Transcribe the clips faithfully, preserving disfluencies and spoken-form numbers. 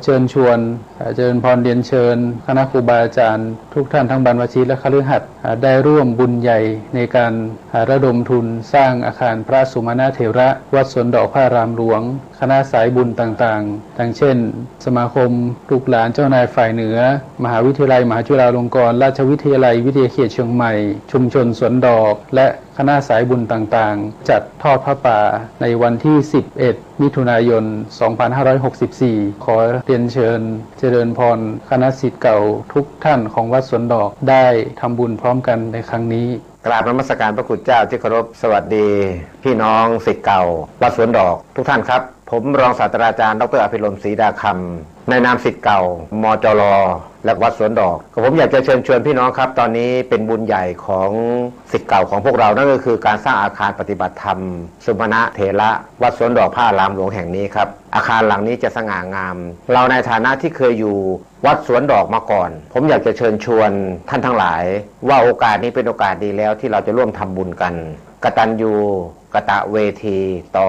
เชิญชวน เอ่อ เจริญพรเรียนเชิญคณะครูบาอาจารย์ทุกท่านทั้งบรรพชิตและคฤหัสถ์ เอ่อ ได้ร่วมบุญใหญ่ในการ เอ่อ ระดมทุนสร้างอาคารพระสุมาณะเถระวัดสวนดอกพระอารามหลวง คณะสายบุญต่างๆ ดังเช่น สมาคมลูกหลานเจ้านายฝ่ายเหนือ มหาวิทยาลัยมหาจุฬาลงกรณราชวิทยาลัยวิทยาเขตเชียงใหม่ ชุมชนสวนดอก และคณะสายบุญต่างๆ จัดทอดผ้าป่าในวันที่ สิบเอ็ด มิถุนายน สองพันห้าร้อยหกสิบสี่ ขอเรียนเชิญเจริญพรคณะศิษย์เก่าทุกท่านของวัดสวนดอกได้ทำบุญพร้อมกันในครั้งนี้ กราบนมัสการพระคุณเจ้าที่เคารพ สวัสดีพี่น้องศิษย์เก่าวัดสวนดอกทุกท่านครับ ผมรองศาสตราจารย์ ดอกเตอร์ อภิรมย์ ศรีดาคำ ในนามศิษย์เก่า มจร และวัดสวนดอก ก็ผมอยากจะเชิญชวนพี่น้องครับ ตอนนี้เป็นบุญใหญ่ของศิษย์เก่าของพวกเรา นั่นก็คือการสร้างอาคารปฏิบัติธรรมสุมาณะเถระวัดสวนดอกพระอารามหลวงแห่งนี้ครับ อาคารหลังนี้จะสง่างาม เราในฐานะที่เคยอยู่วัดสวนดอกมาก่อน ผมอยากจะเชิญชวนท่านทั้งหลาย ว่าโอกาสนี้เป็นโอกาสดีแล้วที่เราจะร่วมทำบุญกัน กตัญญู กตเวที ต่อ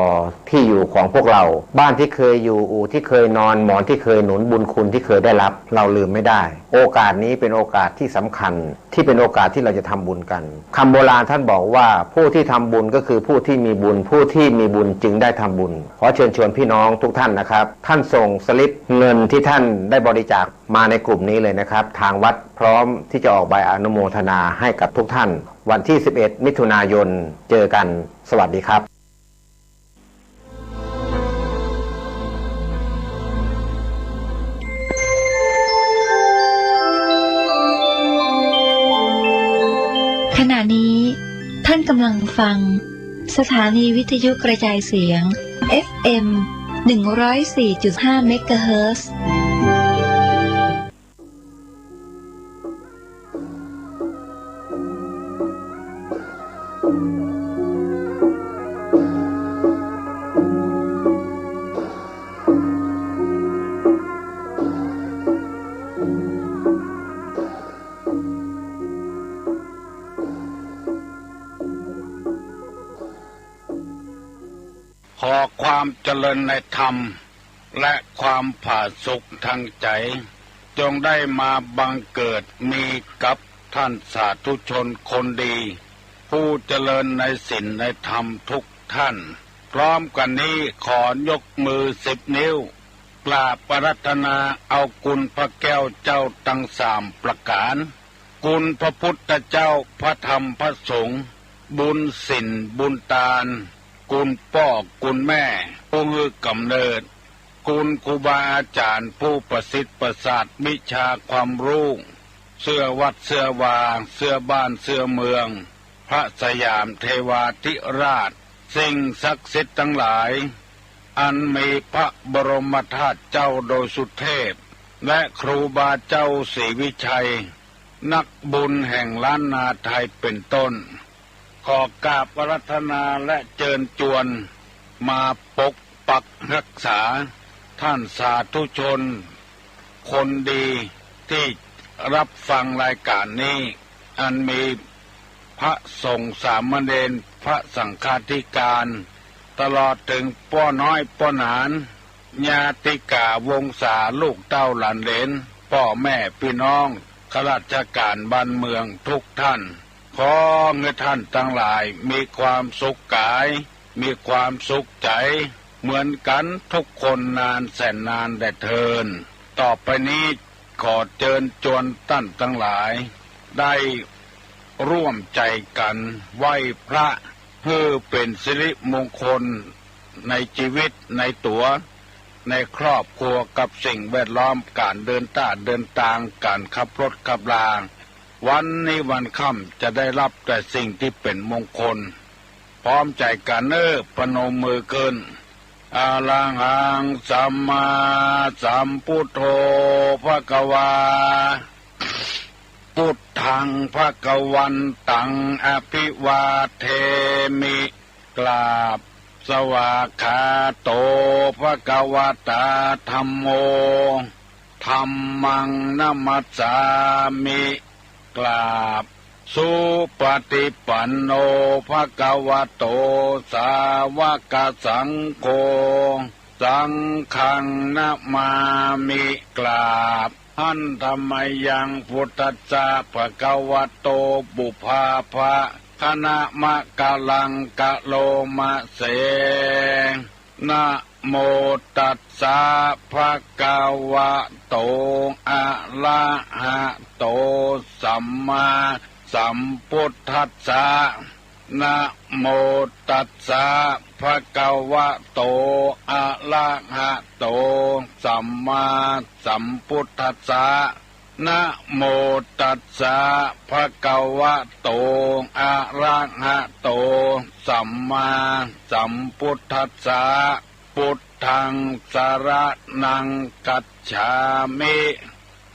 ที่อยู่ของพวกเรา บ้านที่เคยอยู่ อู่ที่เคยนอน หมอนที่เคยหนุน บุญคุณที่เคยได้รับ เราลืมไม่ได้ โอกาสนี้เป็นโอกาสที่สำคัญ ที่เป็นโอกาสที่เราจะทำบุญกัน คำโบราณท่านบอกว่า ผู้ที่ทำบุญก็คือผู้ที่มีบุญ ผู้ที่มีบุญจึงได้ทำบุญ ขอเชิญชวนพี่น้องทุกท่านนะครับ ท่านส่งสลิปเงินที่ท่านได้บริจาคมาในกลุ่มนี้เลยนะครับ ทางวัดพร้อมที่จะออกใบอนุโมทนาให้กับทุกท่าน วันที่ สิบเอ็ด มิถุนายน เจอกัน สวัสดีครับ ขณะนี้ท่านกำลังฟังสถานีวิทยุกระจายเสียง เอฟเอ็ม หนึ่งร้อยสี่จุดห้า เมกะเฮิรตซ์ ขอความเจริญในธรรม และความผาสุกทางใจ จงได้มาบังเกิดมีกับท่านสาธุชนคนดี ผู้เจริญในศีลในธรรมทุกท่าน พร้อมกันนี้ขอยกมือสิบนิ้ว กราบอาราธนาเอาคุณพระแก้วเจ้าทั้งสามประการ คุณพระพุทธเจ้า พระธรรม พระสงฆ์ บุญศีล บุญตาน คุณป้อ คุณแม่ ผู้หื้อกำเนิด คุณครูบาอาจารย์ ผู้ประสิทธิ์ประสาทวิชาความรู้ เสื้อวัดเสื้อวา เสื้อบ้านเสื้อเมือง พระสยามเทวาธิราช สิ่งศักดิ์สิทธิ์ทั้งหลาย อันมีพระบรมธาตุเจ้าดอยสุเทพ และครูบาเจ้าศรีวิชัย นักบุญแห่งล้านนาไทยเป็นต้น ขอกราบอาราธนาและเจิญจวนมาปกปักรักษา ท่านสาธุชนคนดีที่รับฟังรายการนี้ อันมีพระสงฆ์สามเณร พระสังฆาธิการ ตลอดถึงป้อน้อยป้อหนาน ญาติกาวงศา ลูกเต้าหลานเหลน ป้อแม่ปี้น้อง ข้าราชการบ้านเมืองทุกท่าน ขอหื้อท่านตังหลายมีความสุขกาย มีความสุขใจ๋ เหมือนกั๋นทุกคนนานแสนนานแด่เทิน ต่อไปนี้ขอเจิญจวนต้านตังหลาย ได้ร่วมใจ๋กั๋นไหว้พระ หื้อเป๋นสิริมงคลในจีวิต ในตั๋ว ในครอบครัว กับสิ่งแวดล้อม ก๋านเดินต้าเดินตาง ก๋านขับรถขับรา วันนี้วันค่ำจะได้ฮับแต่สิ่งตี้เป๋นมงคล พร้อมใจ๋กั๋นเน่อ ประนมมือขึ้น อะระหังสัมมาสัมพุทโธ ภะคะวา พุทธัง ภะคะวันตัง อะภิวาเทมิ กราบ สวากขาโต ภะคะวะตา ธัมโม ธัมมัง นะมัสสามิ กราบ สุปะฏิปันโน ภะคะวะโต สาวะกะสังโฆ สังฆังนะมามิ กราบ หันธะมะยัง พุทธัสสะ ภะคะวะโต ปุพพะ ภะ ขะนะมะกะลัง กะโลมะเส นะโมตัสสะ ภะคะวะโต อะระหะโต สัมมาสัมพุทธัสสะ นะโมตัสสะ ภะคะวะโต อะระหะโต สัมมาสัมพุทธัสสะ นะโมตัสสะ ภะคะวะโต อะระหะโต สัมมาสัมพุทธัสสะ พุทธัง สะระณัง กัจฉามิ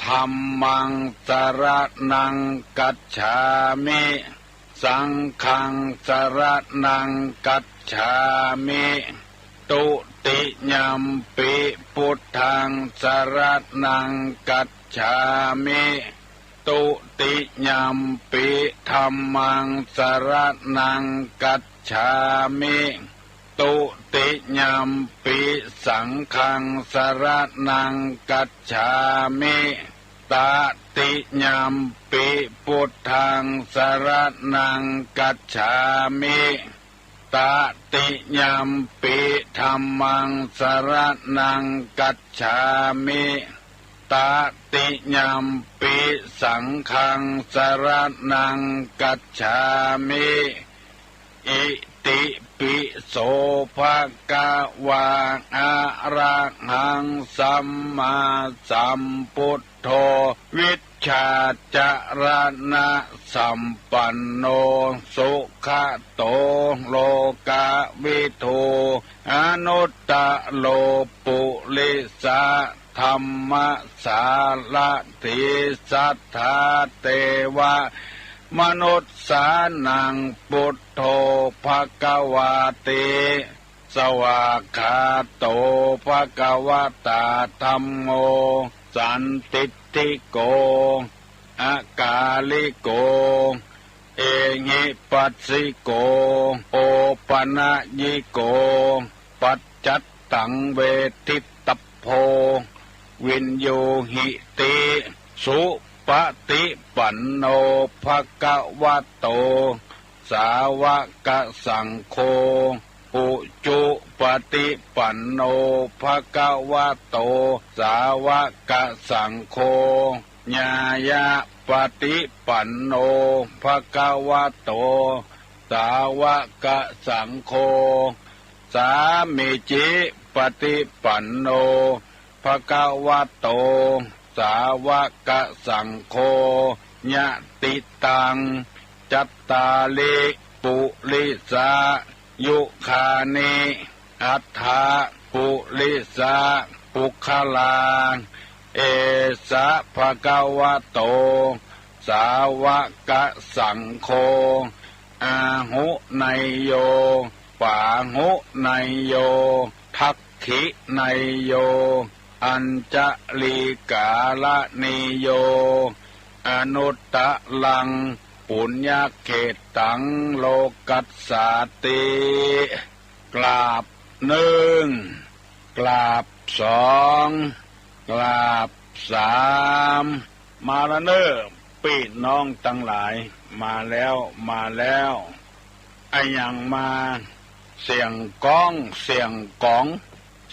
ธัมมัง สะระณัง กัจฉามิ สังฆัง สะระณัง กัจฉามิ ทุติยัมปิ พุทธัง สะระณัง กัจฉามิ ทุติยัมปิ ธัมมัง สะระณัง กัจฉามิ ทุติยัมปิ สังฆัง สะระณัง กัจฉามิ ตติยัมปิ พุทธัง สะระณัง กัจฉามิ ตติยัมปิ ธัมมัง สะระณัง กัจฉามิ ตติยัมปิ สังฆัง สะระณัง กัจฉามิ อิติปิโส ภะคะวา อะระหัง สัมมาสัมพุทโธ วิชชาจะระณะสัมปันโน สุขะโต โลกะวิทู อนุตตะโร ปุริสะธัมมะสารถี สัทธาเตวะมนุสสานัง พุทโธ ภะคะวาติ สวากขาโต ภะคะวะตา ธัมโม สันทิฏฐิโก อากาลิโก เอหิปัสสิโก โอปะนะยิโก ปัจจัตตัง เวทิตตัพโพ วิญญูหิติ สุปะติปันโน ภะคะวะโต สาวะกะสังโฆ อุจุปะติปันโน ภะคะวะโต สาวะกะสังโฆ ญาญะปะติปันโน ภะคะวะโต สาวะกะสังโฆ สามีจิปะติปันโน ภะคะวะโต สาวะกะสังโฆ ยะติตัง จัตตาริ ปุริสะ ยุคานิ อัฏฐะ ปุริสะ ปุคคลา เอสะ ภะคะวะโต สาวะกะสังโฆ อาหุเนยโย ปาหุเนยโย ทักขิเนยโย อัญชลีกาละนีโย อนุตตะรัง ปุญญเขตตัง โลกัสสาติ กราบนึ่ง กราบสอง กราบสาม มาละเน่อ ปี้น้องตังหลาย มาแล้ว มาแล้ว อะหยังมา เสียงก๊อง เสียงก๋อง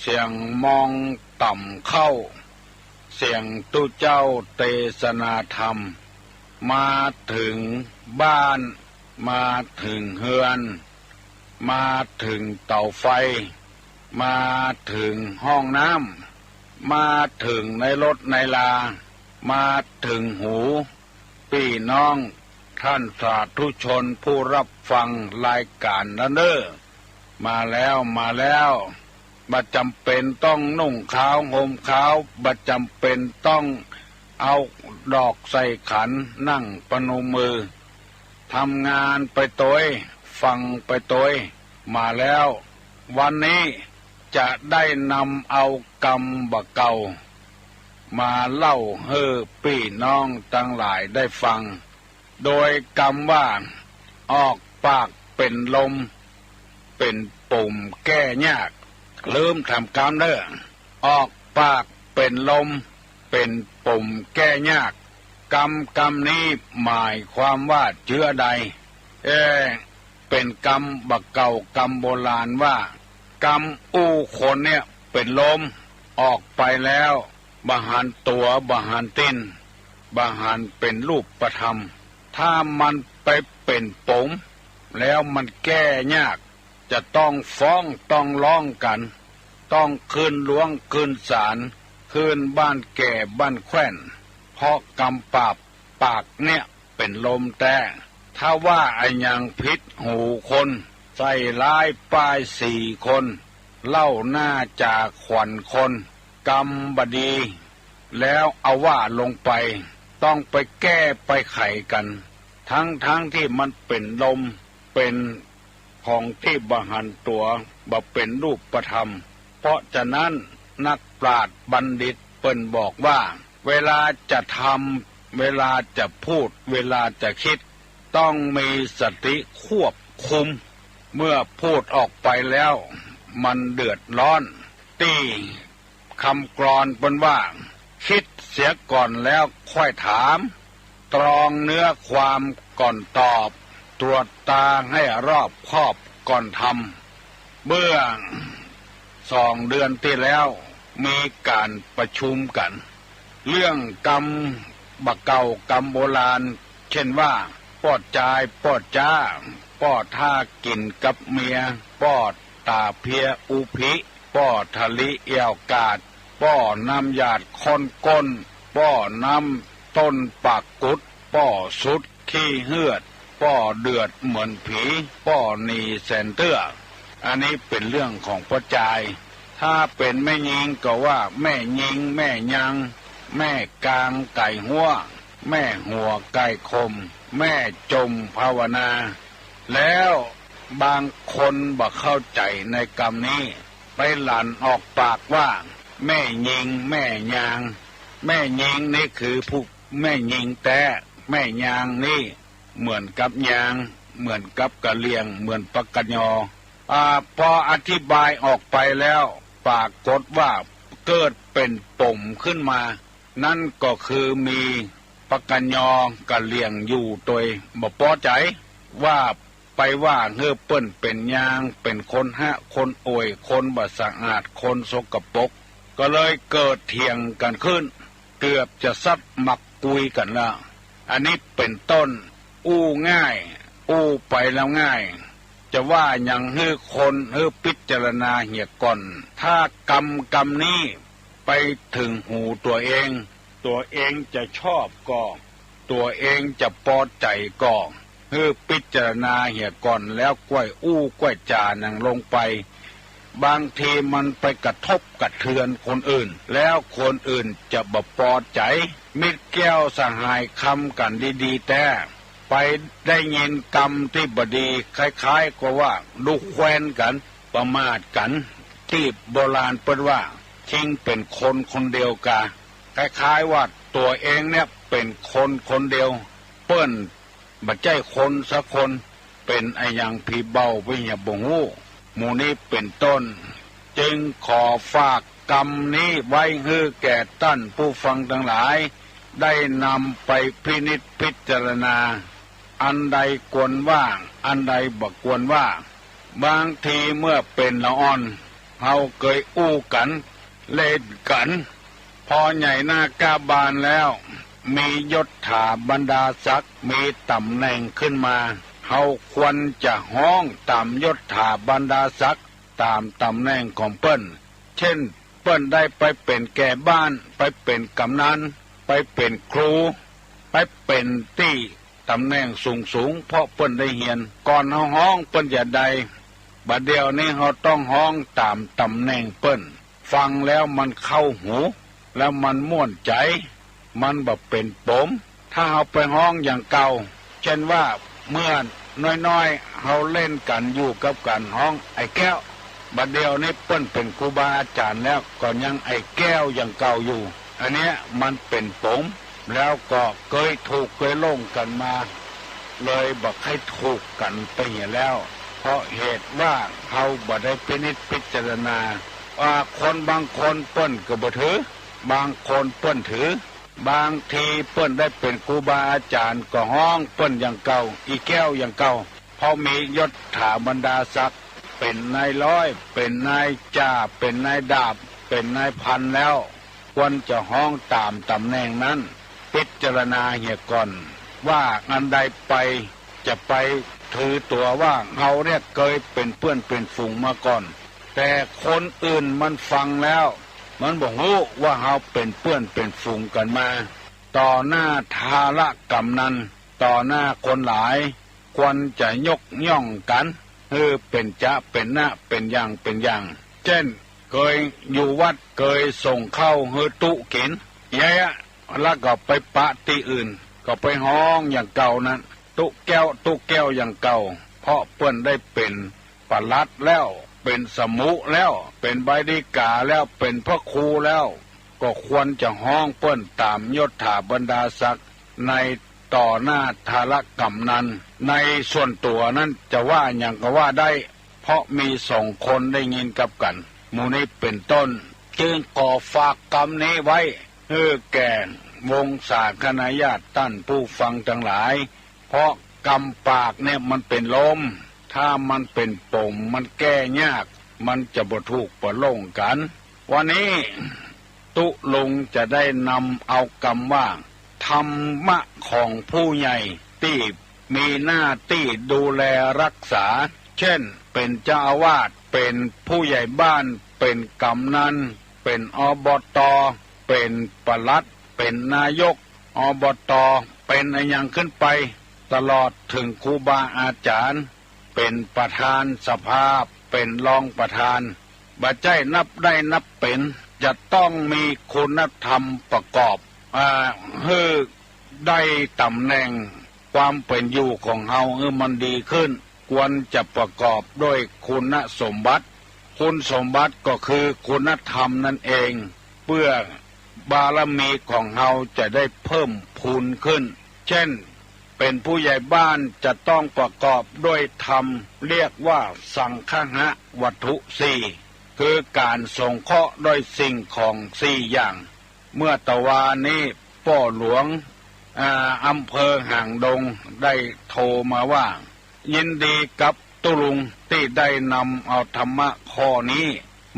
เสียงมองต่ำเข้า เสียงตุ๊เจ้าเตสนาธรรม มาเถิงบ้าน มาเถิงเฮือน มาเถิงเต๋าไฟ มาเถิงห้องน้ำ มาเถิงในรถในลา มาเถิงหู ปี้น้องท่านสาธุชนผู้ฮับฟังรายก๋านละเน่อ มาแล้ว มาแล้ว บ่จำเป๋นต้องนุ่งขาวห่มขาว บ่จำเป๋นต้องเอาดอกใส่ขัน นั่งปนมมือ ทำงานไปตวย ฟังไปตวย มาแล้ว วันนี้จะได้นำเอากำบ่าเก่า มาเล่าหื้อปี้น้องตังหลายได้ฟัง โดยกำว่า ออกปากเป๋นลม เป๋นปุ่มแก้ยาก ลืมทำกรรมเน่อ ออกปากเป๋นลม เป๋นป๋มแก้ยาก กรรมกรรมนี้หมายความว่าเจื้อใด เอ๊ะ เป๋นกำบ่าเก่ากำโบราณว่า กำอู้คนเนี่ยเป๋นลม ออกไปแล้วบ่หันตั๋วบ่หันตี๋น บ่หันเป๋นรูปธรรม ถ้ามันไปเป๋นป๋ม แล้วมันแก้ยาก จะต้องฟ้องต้องร้องกั๋น ต้องขึ้นหลวงขึ้นศาล ขึ้นบ้านแก่บ้านแคว่น เพราะกำปราบปากเนี่ยเป๋นลมแต๊ ถ้าว่าอะหยังผิดหูคน ใส่ร้ายป้ายสีคน เล่าหน้าจ่าขวัญคน กำบ่ดี แล้วเอาว่าลงไป ต้องไปแก้ไปไขกั๋น ทั้งๆ ตี้มันเป๋นลม เป๋นของตี้บ่หันตั๋ว บ่เป๋นรูปธรรม เพราะฉะนั้นนักปราชญ์บัณฑิตเปิ้นบอกว่า เวลาจะทำ เวลาจะพูด เวลาจะกึ๊ด ต้องมีสติควบคุม เมื่อพูดออกไปแล้วมันเดือดร้อน ตี้คำกลอนเปิ้นว่า กึ๊ดเสียก่อนแล้วค่อยถาม ตรองเนื้อความก่อนตอบ ตรวจตราหื้อรอบคอบก่อนทำ เมื่อสองเดือนตี้แล้วมีก๋านประชุมกั๋น เรื่องกำบ่าเก่ากำโบราณ เจ้นว่า ป้อจายป้อจ๊า ป้อท่ากิ๋นกับเมีย ป้อต๋าเพียอุภิ ป้อทะลิแอ่วกาด ป้อน้ำหยาดข้นก้น ป้อน้ำต้นปากกุด ป้อสุดขี้เฮือด ป้อเดือดเหมือนผี ป้อหนีแสนเตื้อ อันนี้เป๋นเรื่องของป้อจาย ถ้าเป๋นแม่ญิงก็ว่า แม่ญิง แม่ยาง แม่ก๋างไก๋ฮั้ว แม่หัวไก๋คม แม่จมภาวนา แล้วบางคนบ่เข้าใจ๋ในกำนี้ ไปหลั่นออกปากว่า แม่ญิง แม่ยาง แม่ญิงนี่คือผู้ แม่ญิงแต๊ แม่ยางนี่เหมือนกับยาง เหมือนกับกะเหรี่ยง เหมือนปากกะยอ อ่า พออธิบายออกไปแล้ว ปรากฏว่าเกิดเป๋นป๋มขึ้นมา นั้นก็คือมีปากกะยอกะเหรี่ยงอยู่โตยบ่ปอใจ๋ ว่าไปว่าหื้อเปิ้นเป๋นยาง เป๋นคนฮะ คนอ่วย คนบ่สะอาด คนสกปรก ก็เลยเกิดเถียงกั๋นขึ้น เกือบจะสัดหมากกุยกั๋นแล้ว อันนี้เป๋นต้น อู้ง่าย อู้ไปแล้วง่าย จะว่าหยังหื้อคน หื้อพิจารณาเหียก่อน ถ้ากำกำนี้ไปเถิงหูตั๋วเอง ตั๋วเองจะชอบก่อ ตั๋วเองจะปอใจ๋ก่อ หื้อพิจารณาเหียก่อนแล้วก้อยอู้ก้อยจ๋าหยังลงไป บางทีมันไปกระทบกระเทือนคนอื่น แล้วคนอื่นจะบ่ปอใจ๋ มิตรแก้วสหายคำกั๋นดีๆ แต๊ ไปได้ยินกำตี้บ่ดี คล้ายๆ ก็ว่าดูแควนกั๋น ประมาทกั๋น ตี้โบราณเปิ้นว่า คิงเป๋นคนคนเดียวกา คล้ายๆ ว่าตั๋วเองเนี่ยเป๋นคนคนเดียว เปิ้นบ่ใจ้คนสักคน เป๋นอะหยังผีเบาไปเหียบ่ฮู้ หมู่นี้เป๋นต้น จึงขอฝากกำนี้ไว้หื้อแก่ต้านผู้ฟังตังหลาย ได้นำไปพินิจพิจารณา อันใดควรว่า อันใดบ่ควรว่า บางทีเมื่อเป๋นละอ่อน เฮาเกยอู้กั๋น เล่นกั๋น พอใหญ่หน้ากล้าบานแล้ว มียศถาบรรดาศักดิ์ มีต๋ำแหน่งขึ้นมา เฮาควรจะฮ้องต๋ามยศถาบรรดาศักดิ์ ต๋ามต๋ำแหน่งของเปิ้น เจ้น เปิ้นได้ไปเป๋นแก่บ้าน ไปเป๋นก๋ำนัน ไปเป๋นครู ไปเป๋นตี้ต๋ำแหน่งสูงๆ เพราะเปิ้นได้เฮียน ก่อนเฮาฮ้องเปิ้นจะใด บ่าเดี่ยวนี้เฮาต้องฮ้องต๋ามต๋ำแหน่งเปิ้น ฟังแล้วมันเข้าหู แล้วมันม่วนใจ๋ มันบ่เป๋นป๋ม ถ้าเฮาไปฮ้องอย่างเก่า เจ้นว่าเมื่อน้อยๆ เฮาเล่นกั๋นอยู่กับก๋านฮ้องไอ้แก้ว บ่าเดี่ยวนี้เปิ้นเป๋นครูบาอาจ๋ารย์แล้ว ก็ยังไอ้แก้วอย่างเก่าอยู่ อันเนี้ยมันเป๋นป๋ม แล้วก็เกยถูกเกยหลงกั๋นมา เลยบ่ใค่ถูกกั๋นไปเหียแล้ว เพราะเหตุว่าเฮาบ่ได้พินิจพิจารณา ว่าคนบางคนเปิ้นก็บ่ถือ บางคนเปิ้นถือ บางทีเปิ้นได้เป๋นครูบาอาจ๋ารย์ก็ฮ้องเปิ้นอย่างเก่า อี่แก้วอย่างเก่า เพราะมียศถาบรรดาศักดิ์ เป๋นนายร้อย เป๋นนายจ่า เป๋นนายดาบ เป๋นนายพันแล้ว ควรจะฮ้องต๋ามต๋ำแหน่งนั้น พิจารณาเหียก่อน ว่าอันใดไป จะไปถือตั๋วว่าเฮาเนี่ยเกยเป๋นเปื้อนเป๋นฝูงมาก่อน แต่คนอื่นมันฟังแล้ว มันบ่ฮู้ว่าเฮาเป๋นเปื้อนเป๋นฝูงกั๋นมา ต่อหน้าทารกำนัน ต่อหน้าคนหลาย ควรจะยกย่องกั๋น หื้อเป๋นจะเป๋นนะ เป๋นอย่างเป๋นอย่าง เจ้น เกยอยู่วัด เกยส่งข้าวหื้อตุ๊กิ๋น เยียะ แล้วก็ไปปะตี้อื่น ก็ไปฮ้องอย่างเก่านั้น ตุ๊แก้ว ตุ๊แก้วอย่างเก่า เพราะเปิ้นได้เป๋นปลัดแล้ว เป๋นสมุแล้ว เป๋นใบดีก๋าแล้ว เป๋นพระครูแล้ว ก็ควรจะฮ้องเปิ้นต๋ามยศถาบรรดาศักดิ์ ในต่อหน้าทารกำนัน ในส่วนตั๋วนั้นจะว่าหยังก็ว่าได้ เพราะมีสองคนได้ยินกับกั๋น หมู่นี้เป๋นต้น จึงขอฝากกำนี้ไว้ หื้อแก่วงศาคณาญาติต้านผู้ฟังตังหลาย เพราะกำปากเนี่ยมันเป๋นลม ถ้ามันเป๋นป๋ม มันแก้ยาก มันจะบ่ถูกบ่ลงกั๋น วันนี้ตุ๊ลุงจะได้นำเอากำว่า ธรรมะของผู้ใหญ่ตี้มีหน้าตี้ดูแลรักษา เจ้น เป๋นเจ้าอาวาส เป๋นผู้ใหญ่บ้าน เป๋นกำนัน เป๋น อบต. เป๋นปลัด เป๋นนายก อบต. เป๋นอะหยังขึ้นไป ตลอดเถิงครูบาอาจ๋ารย์ เป๋นประธานสภา เป๋นรองประธาน บ่ใจ้นับได้นับเป๋น จะต้องมีคุณธรรมประกอบ อ่า หื้อได้ต๋ำแหน่งความเป๋นอยู่ของเฮาหื้อมันดีขึ้น ควรจะประกอบด้วยคุณสมบัติ คุณสมบัติก็คือคุณธรรมนั่นเอง เปื้อบารมีของเฮาจะได้เพิ่มพูนขึ้น เจ้น เป๋นผู้ใหญ่บ้านจะต้องประกอบด้วยธรรม เรียกว่าสังคหวัตถุสี่ คือก๋านสงเคราะห์ด้วยสิ่งของสี่อย่าง เมื่อตะวานี้ป้อหลวง อ่า อำเภอหางดงได้โทรมาว่า ยินดีกับตุ๊ลุงตี้ได้นำเอาธรรมะข้อนี้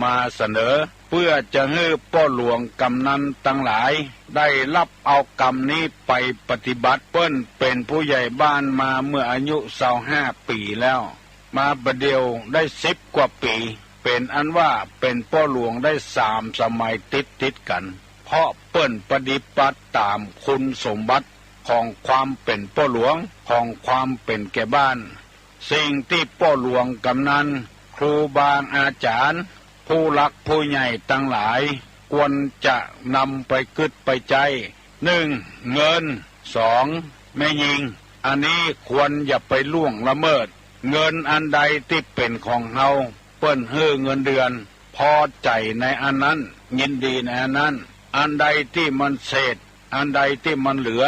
มาเสนอ เปื้อจะหื้อป้อหลวงกำนันตังหลายได้ฮับเอากำนี้ไปปฏิบัติ เปิ้นเป๋นผู้ใหญ่บ้านมาเมื่ออายุซาวห้าปี๋แล้ว มาบ่าเดี่ยวได้สิบกว่าปี๋ เป๋นอันว่าเป๋นป้อหลวงได้สามสมัยติดติดกั๋น เพราะเปิ้นปฏิบัติต๋ามคุณสมบัติของความเป๋นป้อหลวง ของความเป๋นแก่บ้าน สิ่งตี้ป้อหลวงกำนัน ครูบาอาจ๋ารย์ ผู้หลักผู้ใหญ่ตังหลาย ควรจะนำไปกึ๊ดไปใจ๊ นึ่ง เงิน สอง แม่ญิง อันนี้ควรอย่าไปล่วงละเมิด เงินอันใดตี้เป๋นของเฮา เปิ้นหื้อเงินเดือน พอใจ๋ในอันนั้น ยินดีในอันนั้น อันใดตี้มันเศษ อันใดตี้มันเหลือ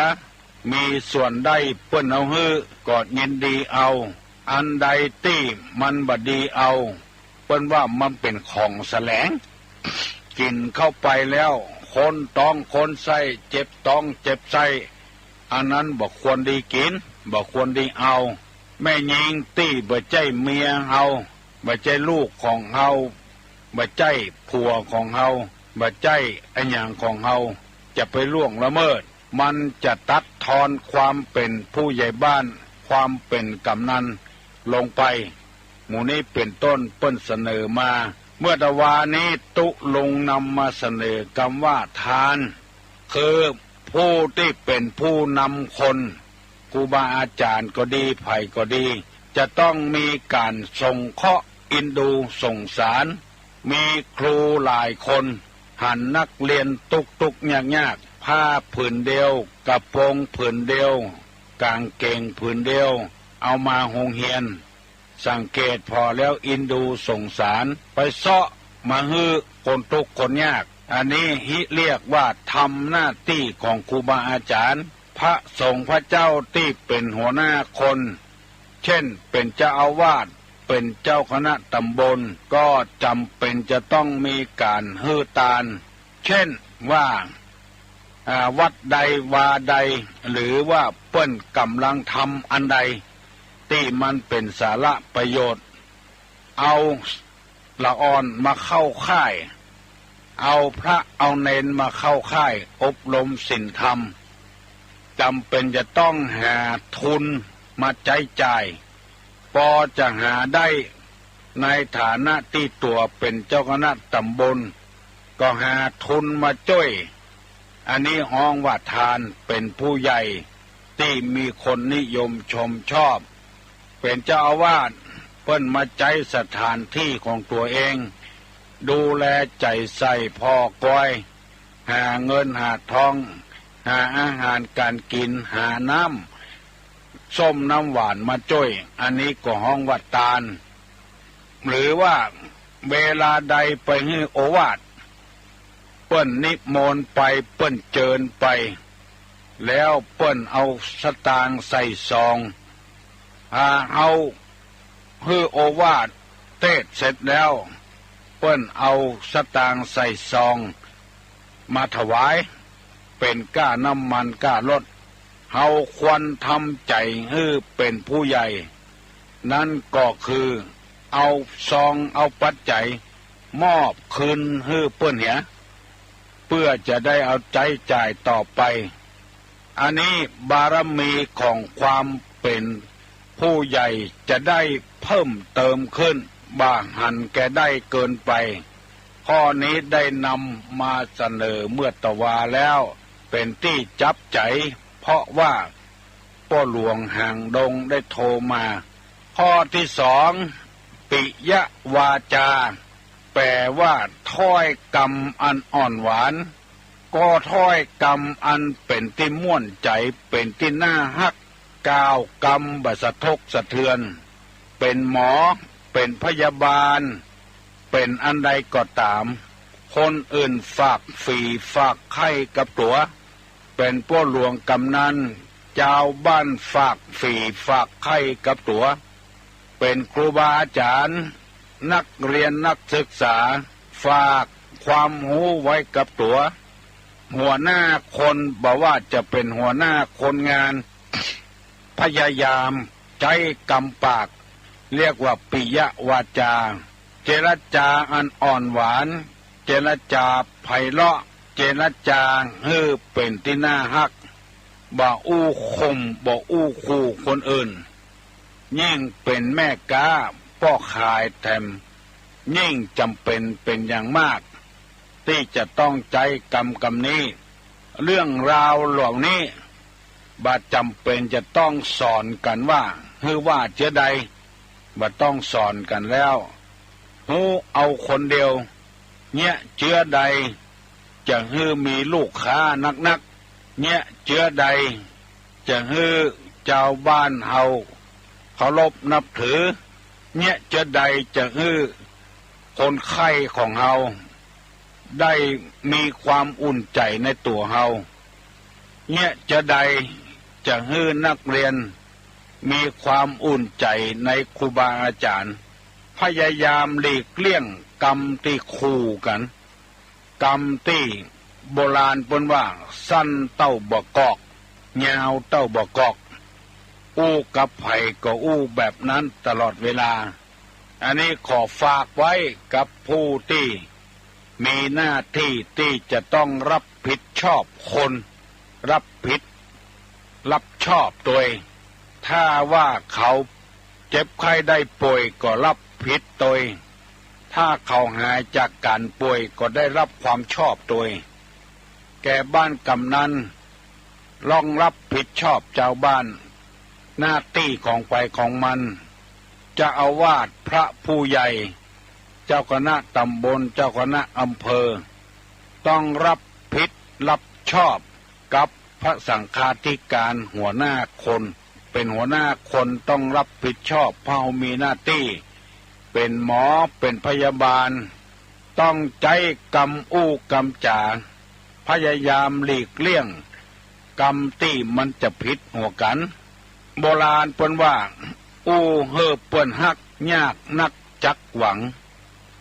มีส่วนได้เปิ้นเอาหื้อ ก็ยินดีเอา อันใดตี้มันบ่ดีเอา เปิ้นว่ามันเป๋นของแสลง กิ๋นเข้าไปแล้ว คนต๊องคนไส้ เจ็บต๊องเจ็บไส้ อันนั้นบ่ควรดีกิ๋น บ่ควรดีเอา แม่ญิงตี้บ่ใจ้เมียเฮา บ่ใจ้ลูกของเฮา บ่ใจ้ผัวของเฮา บ่ใจ้อะหยังของเฮา จะไปล่วงละเมิด มันจะตัดทอนความเป๋นผู้ใหญ่บ้าน ความเป๋นกำนันลงไป หมู่นี้เป๋นต้นเปิ้นเสนอมา เมื่อตะวานี้ตุ๊ลุงนำมาเสนอกำว่าทาน คือผู้ตี้เป๋นผู้นำคน ครูบาอาจ๋ารย์ก็ดี ใผก็ดี จะต้องมีก๋านสงเคราะห์เอ็นดูสงสาร มีครูหลายคน หันนักเรียนตุ๊กๆ ยากๆ ผ้าผืนเดียว กระโปรงผืนเดียว ก๋างเก๋งผืนเดียว เอามาโฮงเฮียน สังเกตผ่อแล้วเอ็นดูสงสาร ไปเซาะมาหื้อคนตุ๊กคนยาก อันนี้ฮิเรียกว่าทำหน้าตี้ของครูบาอาจ๋ารย์ พระสงฆ์พระเจ้าตี้เป๋นหัวหน้าคน เจ้น เป๋นเจ้าอาวาส เป๋นเจ้าคณะต๋ำบล ก็จ๋ำเป๋นจะต้องมีก๋านหื้อตาน เช่นว่า อ่า วัดใดวาใด หรือว่าเปิ้นก่ำลังทำอันใด ตี้มันเป๋นสาระประโยชน์ เอาละอ่อนมาเข้าค่าย เอาพระเอาเณรมาเข้าค่ายอบรมศีลธรรม จ๋ำเป๋นจะต้องหาทุนมาใจ๊จ่าย ปอจะหาได้ ในฐานะตี้ตั๋วเป๋นเจ้าคณะต๋ำบล ก็หาทุนมาจ้วย อันนี้ฮ้องว่าตาน เป๋นผู้ใหญ่ตี้มีคนนิยมชมชอบ เป๋นเจ้าอาวาส เปิ้นมาใจ๊สถานตี้ของตั๋วเอง ดูแลใจ๋ใส่ผ่อกอย หาเงินหาทอง หาอาหารก๋านกิ๋น หาน้ำส้มน้ำหวานมาจ้วย อันนี้ก็ฮ้องว่าตาน หรือว่าเวลาใดไปหื้อโอวาท เปิ้นนิมนต์ไป เปิ้นเจิญไป แล้วเปิ้นเอาสตางค์ใส่ซอง อ่า เอาหื้อโอวาทเตสน์เสร็จแล้ว เปิ้นเอาสตางค์ใส่ซองมาถวาย เป๋นก้าน้ำมันก้ารถ เฮาควรทำใจ๋หื้อเป๋นผู้ใหญ่ นั้นก็คือเอาซองเอาปัจจัยมอบคืนหื้อเปิ้นเหีย เปื้อจะได้เอาใจ๊จ่ายต่อไป อันนี้บารมีของความเป๋นผู้ใหญ่จะได้เพิ่มเติมขึ้น บ่หันแก่ได้เกินไป ข้อนี้ได้นำมาเสนอเมื่อตะวาแล้ว เป๋นตี้จับใจ๋ เพราะว่าป้อหลวงหางดงได้โทรมา ข้อตี้สอง ปิยวาจา แปลว่าถ้อยกำอันอ่อนหวาน ก็ถ้อยกำอันเป๋นตี้ม่วนใจ๋ เป๋นตี้น่าฮัก กล่าวกำบ่สะทกสะเทือน เป๋นหมอ เป๋นพยาบาล เป๋นอันใดก็ต๋าม คนอื่นฝากฝีฝากใค่กับตั๋ว เป๋นป้อหลวงกำนัน จาวบ้านฝากฝีฝากใค่กับตั๋ว เป๋นครูบาอาจ๋ารย์ นักเรียนนักศึกษา ฝากความฮู้ไว้กับตั๋ว หัวหน้าคน บ่ว่าจะเป๋นหัวหน้าคนงาน พยายามใจ๊กำปาก เรียกว่าปิยวาจา เจรจาอันอ่อนหวาน เจรจาไพเราะ เจรจาหื้อเป๋นตี้น่าฮัก บ่อู้ข่ม บ่อู้ขู่คนอื่น ยิ่งเป๋นแม่ก๊า ป้อขายแถม ยิ่งจ๋ำเป๋นเป๋นอย่างมาก ตี้จะต้องใจ๊กำกำนี้ เรื่องราวเหล่านี้ บ่จ๋ำเป๋นจะต้องสอนกั๋นว่า หื้อว่าเจื้อใด บ่ต้องสอนกั๋นแล้ว ฮู้เอาคนเดียว เยียะเจื้อใด จะหื้อมีลูกค้านักๆ เยียะเจื้อใด จะหื้อจาวบ้านเฮาเคารพนับถือ เยียะเจื้อใดจะหื้อคนใค่ของเฮา ได้มีความอุ่นใจ๋ในตั๋วเฮา เยียะเจื้อใดจะหื้อนักเรียนมีความอุ่นใจ๋ในครูบาอาจ๋ารย์ พยายามหลีกเลี่ยงกำตี้ขู่กั๋น กำตี้โบราณเปิ้นว่า สั้นเต้าบ่ากอก ยาวเต้าบ่ากอก อู้กับใผก็อู้แบบนั้นตลอดเวลา อันนี้ขอฝากไว้กับผู้ตี้มีหน้าตี้ตี้จะต้องรับผิดชอบคน รับผิดรับชอบตวย ถ้าว่าเขาเจ็บไข้ได้ป่วยก็รับผิดตวย ถ้าเขาหายจากก๋านป่วยก็ได้รับความชอบตวย แก่บ้านกำนัน ต้องรับผิดชอบจาวบ้าน หน้าตี้ของใผของมัน เจ้าอาวาส พระผู้ใหญ่ เจ้าคณะต๋ำบล เจ้าคณะอำเภอ ต้องรับผิดรับชอบกับพระสังฆาธิการ หัวหน้าคน เป๋นหัวหน้าคนต้องรับผิดชอบ เพราะมีหน้าตี้ เป๋นหมอ เป๋นพยาบาล ต้องใจ๊กำอู้กำจ๋า พยายามหลีกเลี่ยงกำตี้มันจะผิดหัวกั๋น โบราณเปิ้นว่า อู้หื้อเปื้อนฮัก ยากนักจักหวัง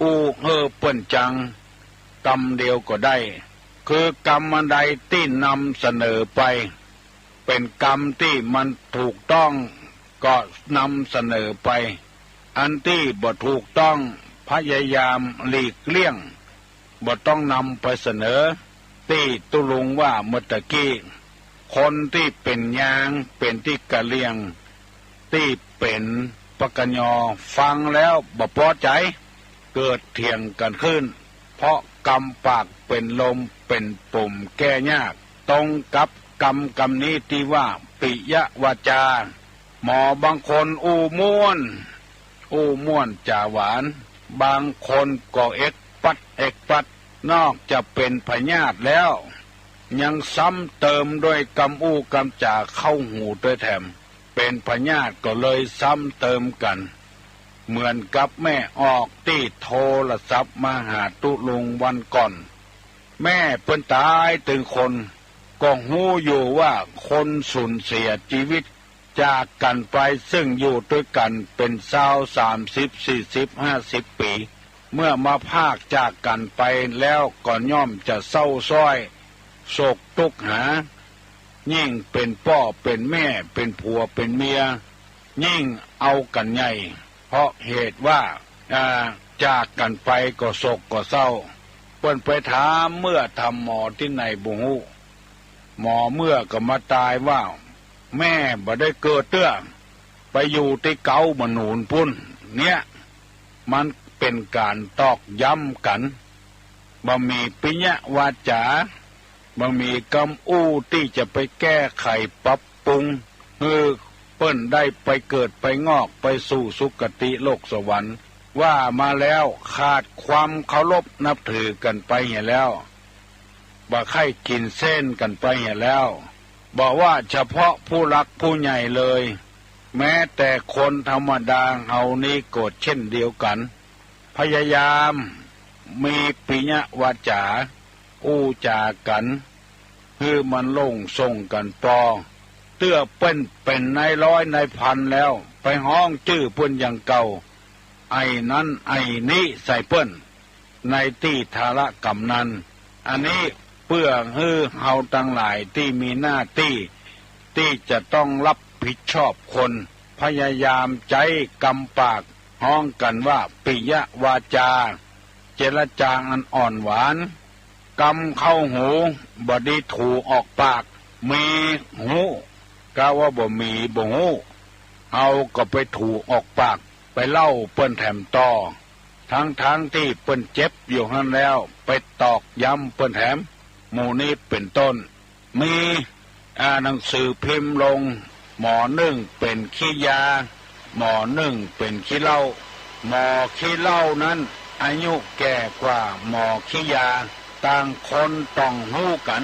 อู้หื้อเปิ้นจัง กำเดียวก็ได้ คือกำอันใดตี้นำเสนอไป เป๋นกำตี้มันถูกต้องก็นำเสนอไป อันตี้บ่ถูกต้องพยายามหลีกเลี่ยง บ่ต้องนำไปเสนอ ตี้ตุ๊ลุงว่าเมื่อตะกี้ คนตี้เป๋นยาง เป๋นตี้กะเหรี่ยง ตี้เป๋นปกญ ฟังแล้วบ่ปอใจ๋ เกิดเถียงกั๋นขึ้น เพราะกำปากเป๋นลมเป๋นปุ่มแก้ยาก ตรงกับกำกำนี้ตี้ว่าปิยวาจา หมอบางคนอู้ม่วน อู้ม่วนจ๋าหวาน บางคนก็เอ็กปัดเอ็กปัด นอกจะเป๋นพยาธิแล้ว ยังซ้ำเติมด้วยกำอู้กำจ๋าเข้าหูตวยแถม เป๋นพยาธิก็เลยซ้ำเติมกั๋น เหมือนกับแม่ออกตี้โทรศัพท์มาหาตุ๊ลุงวันก่อน แม่เปิ้นต๋ายตึงคน ก็ฮู้อยู่ว่าคนสูญเสียจีวิตจากกั๋นไป ซึ่งอยู่ตวยกั๋นเป๋นซาว สามสิบ สี่สิบ ห้าสิบปี๋ เมื่อมาพรากจากกั๋นไปแล้วก็ย่อมจะเศร้าซ้อย โศกตุ๊กหา ยิ่งเป๋นป้อเป๋นแม่ เป๋นผัวเป๋นเมีย ยิ่งเอากั๋นใหญ่ เพราะเหตุว่า อ่า จากกั๋นไปก็โศกก็เศร้า เปิ้นไปถามเมื่อถามหมอตี้ไหนบ่ฮู้ หมอเมื่อก็มาตายว่า แม่บ่ได้เกิดเตื้อ ไปอยู่ตี้เก๊าบ่หนุนปู๊น เนี่ย มันเป๋นก๋านตอกย้ำกั๋น บ่มีปิยวาจา บ่มีกำอู้ตี้จะไปแก้ไขปรับปรุง หื้อเปิ้นได้ไปเกิดไปงอกไปสู่สุคติโลกสวรรค์ ว่ามาแล้วขาดความเคารพนับถือกั๋นไปเหียแล้ว บ่ใค่กิ๋นเส้นกั๋นไปเหียแล้ว บ่ว่าเฉพาะผู้หลักผู้ใหญ่เลย แม้แต่คนธรรมดาเฮานี้ก็เช่นเดียวกั๋น พยายามมีปิยวาจา อู้จ๋ากั๋น หื้อมันลงส่งกั๋นปอ เตื้อเปิ้นเป๋นนายร้อยนายพันแล้ว ไปฮ้องจื้อเปิ้นอย่างเก่า ไอ้นั้นไอ้นี้ใส่เปิ้น ในตี้ทาระกำนั้น อันนี้เปื้อหื้อเฮาตังหลายตี้มีหน้าตี้ ตี้จะต้องรับผิดชอบคน พยายามใจ๊กำปากฮ้องกั๋นว่าปิยวาจา เจรจาอันอ่อนหวาน กำเข้าหู บ่ดีถูออกปาก มีฮู้ กาว่าบ่มีบ่ฮู้ เฮาก็ไปถูออกปาก ไปเล่าเปิ้นแถมต่อ ทั้งๆ ตี้เปิ้นเจ็บอยู่หั้นแล้ว ไปตอกย้ำเปิ้นแถม หมู่นี้เป๋นต้น มี อ่า หนังสือพิมพ์ลง หมอนึ่งเป๋นขี้ยา หมอนึ่งเป๋นขี้เหล้า หมอขี้เหล้านั้นอายุแก่กว่าหมอขี้ยา ต่างคนต้องฮู้กั๋น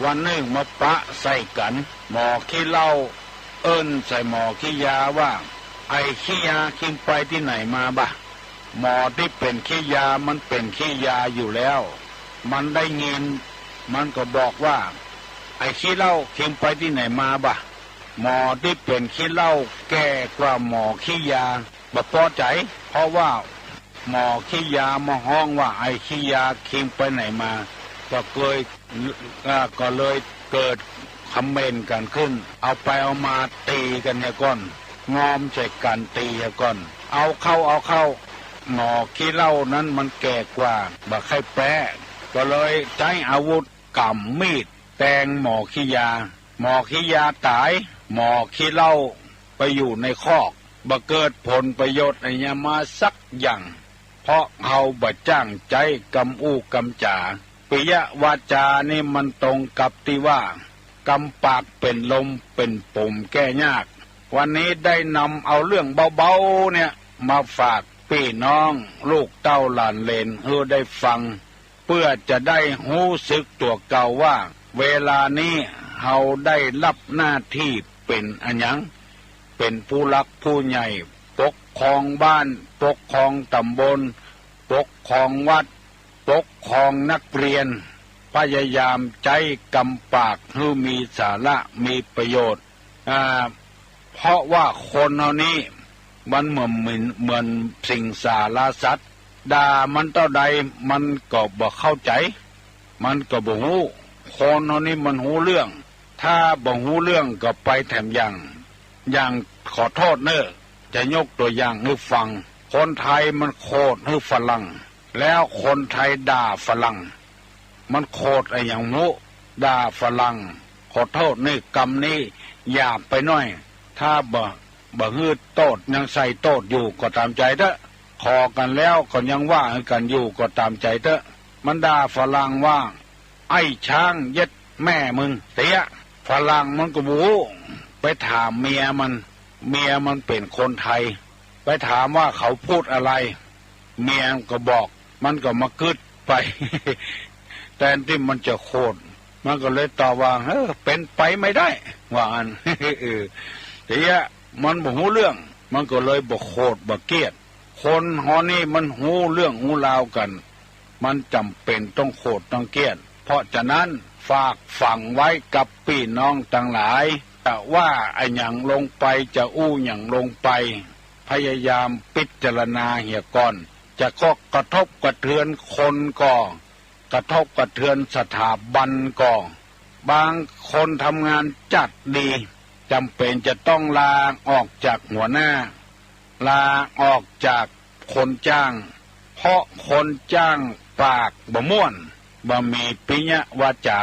วันนึ่งมาปะใส่กั๋น หมอขี้เหล้าเอิ้นใส่หมอขี้ยาว่า ไอ้ขี้ยา คิงไปตี้ไหนมาบ่ะ หมอตี้เป๋นขี้ยามันเป๋นขี้ยาอยู่แล้ว มันได้ยิน มันก็บอกว่า ไอ้ขี้เหล้า คิงไปตี้ไหนมาบ่ะ หมอตี้เป๋นขี้เหล้าแก่กว่าหมอขี้ยา บ่ปอใจ๋ เพราะว่าหมอขี้ยามาฮ้องว่า ไอ้ขี้ยา คิงไปไหนมา ก็เกย อ่า ก็เลยเกิดคำเหม็นกั๋นขึ้น เอาไปเอามาตี๋กั๋นเหียก่อน งอมใส่กั๋นตี๋เหียก่อน เอาเข้า เอาเข้า หมอขี้เหล้านั้นมันแก่กว่า บ่ใค่แป๊ ก็เลยใจ๊อาวุธก๋ำมีดแตงหมอขี้ยา หมอขี้ยาต๋าย หมอขี้เหล้าไปอยู่ในคอก บ่เกิดผลประโยชน์อะหยังมาสักอย่าง เพราะเฮาบ่จ้างใจ๊กำอู้กำจ๋า ปิยวาจานี่มันตรงกับตี้ว่า กำปากเป๋นลมเป๋นปุ่มแก้ยาก วันนี้ได้นำเอาเรื่องเบาๆ เนี่ยมาฝากปี้น้องลูกเต้าหลานเหลนหื้อได้ฟัง เปื้อจะได้ฮู้สึกตั๋วเก่าว่า เวลานี้เฮาได้รับหน้าตี้เป๋นอะหยัง เป๋นผู้หลักผู้ใหญ่ ปกครองบ้าน ปกครองต๋ำบล ปกครองวัด ปกครองนักเรียน พยายามใจ๊กำปากหื้อมีสาระมีประโยชน์ อ่า เพราะว่าคนเฮานี้ มันเหมือน เหมือน เหมือนสิงสารสัตว์ ด่ามันเต้าใดมันก็บ่เข้าใจ๋ มันก็บ่ฮู้ คนเฮานี่มันฮู้เรื่อง ถ้าบ่ฮู้เรื่องก็ไปแถมอย่าง อย่าง ขอโต้ษเน่อ จะยกตั๋วอย่างหื้อฟัง คนไทยมันโขดหื้อฝรั่ง แล้วคนไทยด่าฝรั่ง มันโขดอะหยังบ่ฮู้ ด่าฝรั่ง ขอโต้ษเน่อ กำนี้หยาบไปหน้อย ถ้าบ่ บ่หื้อโต้ษ ยังใส่โต้ษอยู่ก็ต๋ามใจ๋เต๊อะ ขอกั๋นแล้วก็ยังว่าหื้อกั๋นอยู่ก็ต๋ามใจ๋เต๊อะ มันด่าฝรั่งว่า ไอ้ช้างเย็ดแม่มึง เสีย ฝรั่งมันก็บ่ฮู้ ไปถามเมียมัน เมียมันเป๋นคนไทย ไปถามว่าเขาพูดอะไร เมียก็บอก มันก็มากึ๊ดไป แตนตี้มันจะโขด มันก็เลยตอบว่า เออ เป๋นไปไม่ได้ ว่าอั้น เออ เสีย มันบ่ฮู้เรื่อง มันก็เลยบ่โขดบ่เกลียด คนเฮานี่มันฮู้เรื่องฮู้ราวกั๋น มันจ๋ำเป๋นต้องโขดต้องเกลียด เพราะฉะนั้นฝากฝังไว้กับปี้น้องตังหลาย จะว่าอะหยังลงไป จะอู้หยังลงไป พยายามพิจารณาเหียก่อน จะก็กระทบกระเทือนคนก่อ กระทบกระเทือนสถาบันก่อ บางคนทำงานจัดดี จ๋ำเป๋นจะต้องลาออกจากหัวหน้า ลาออกจากคนจ้าง เพราะคนจ้างปากบ่ม่วน บ่มีปิยวาจา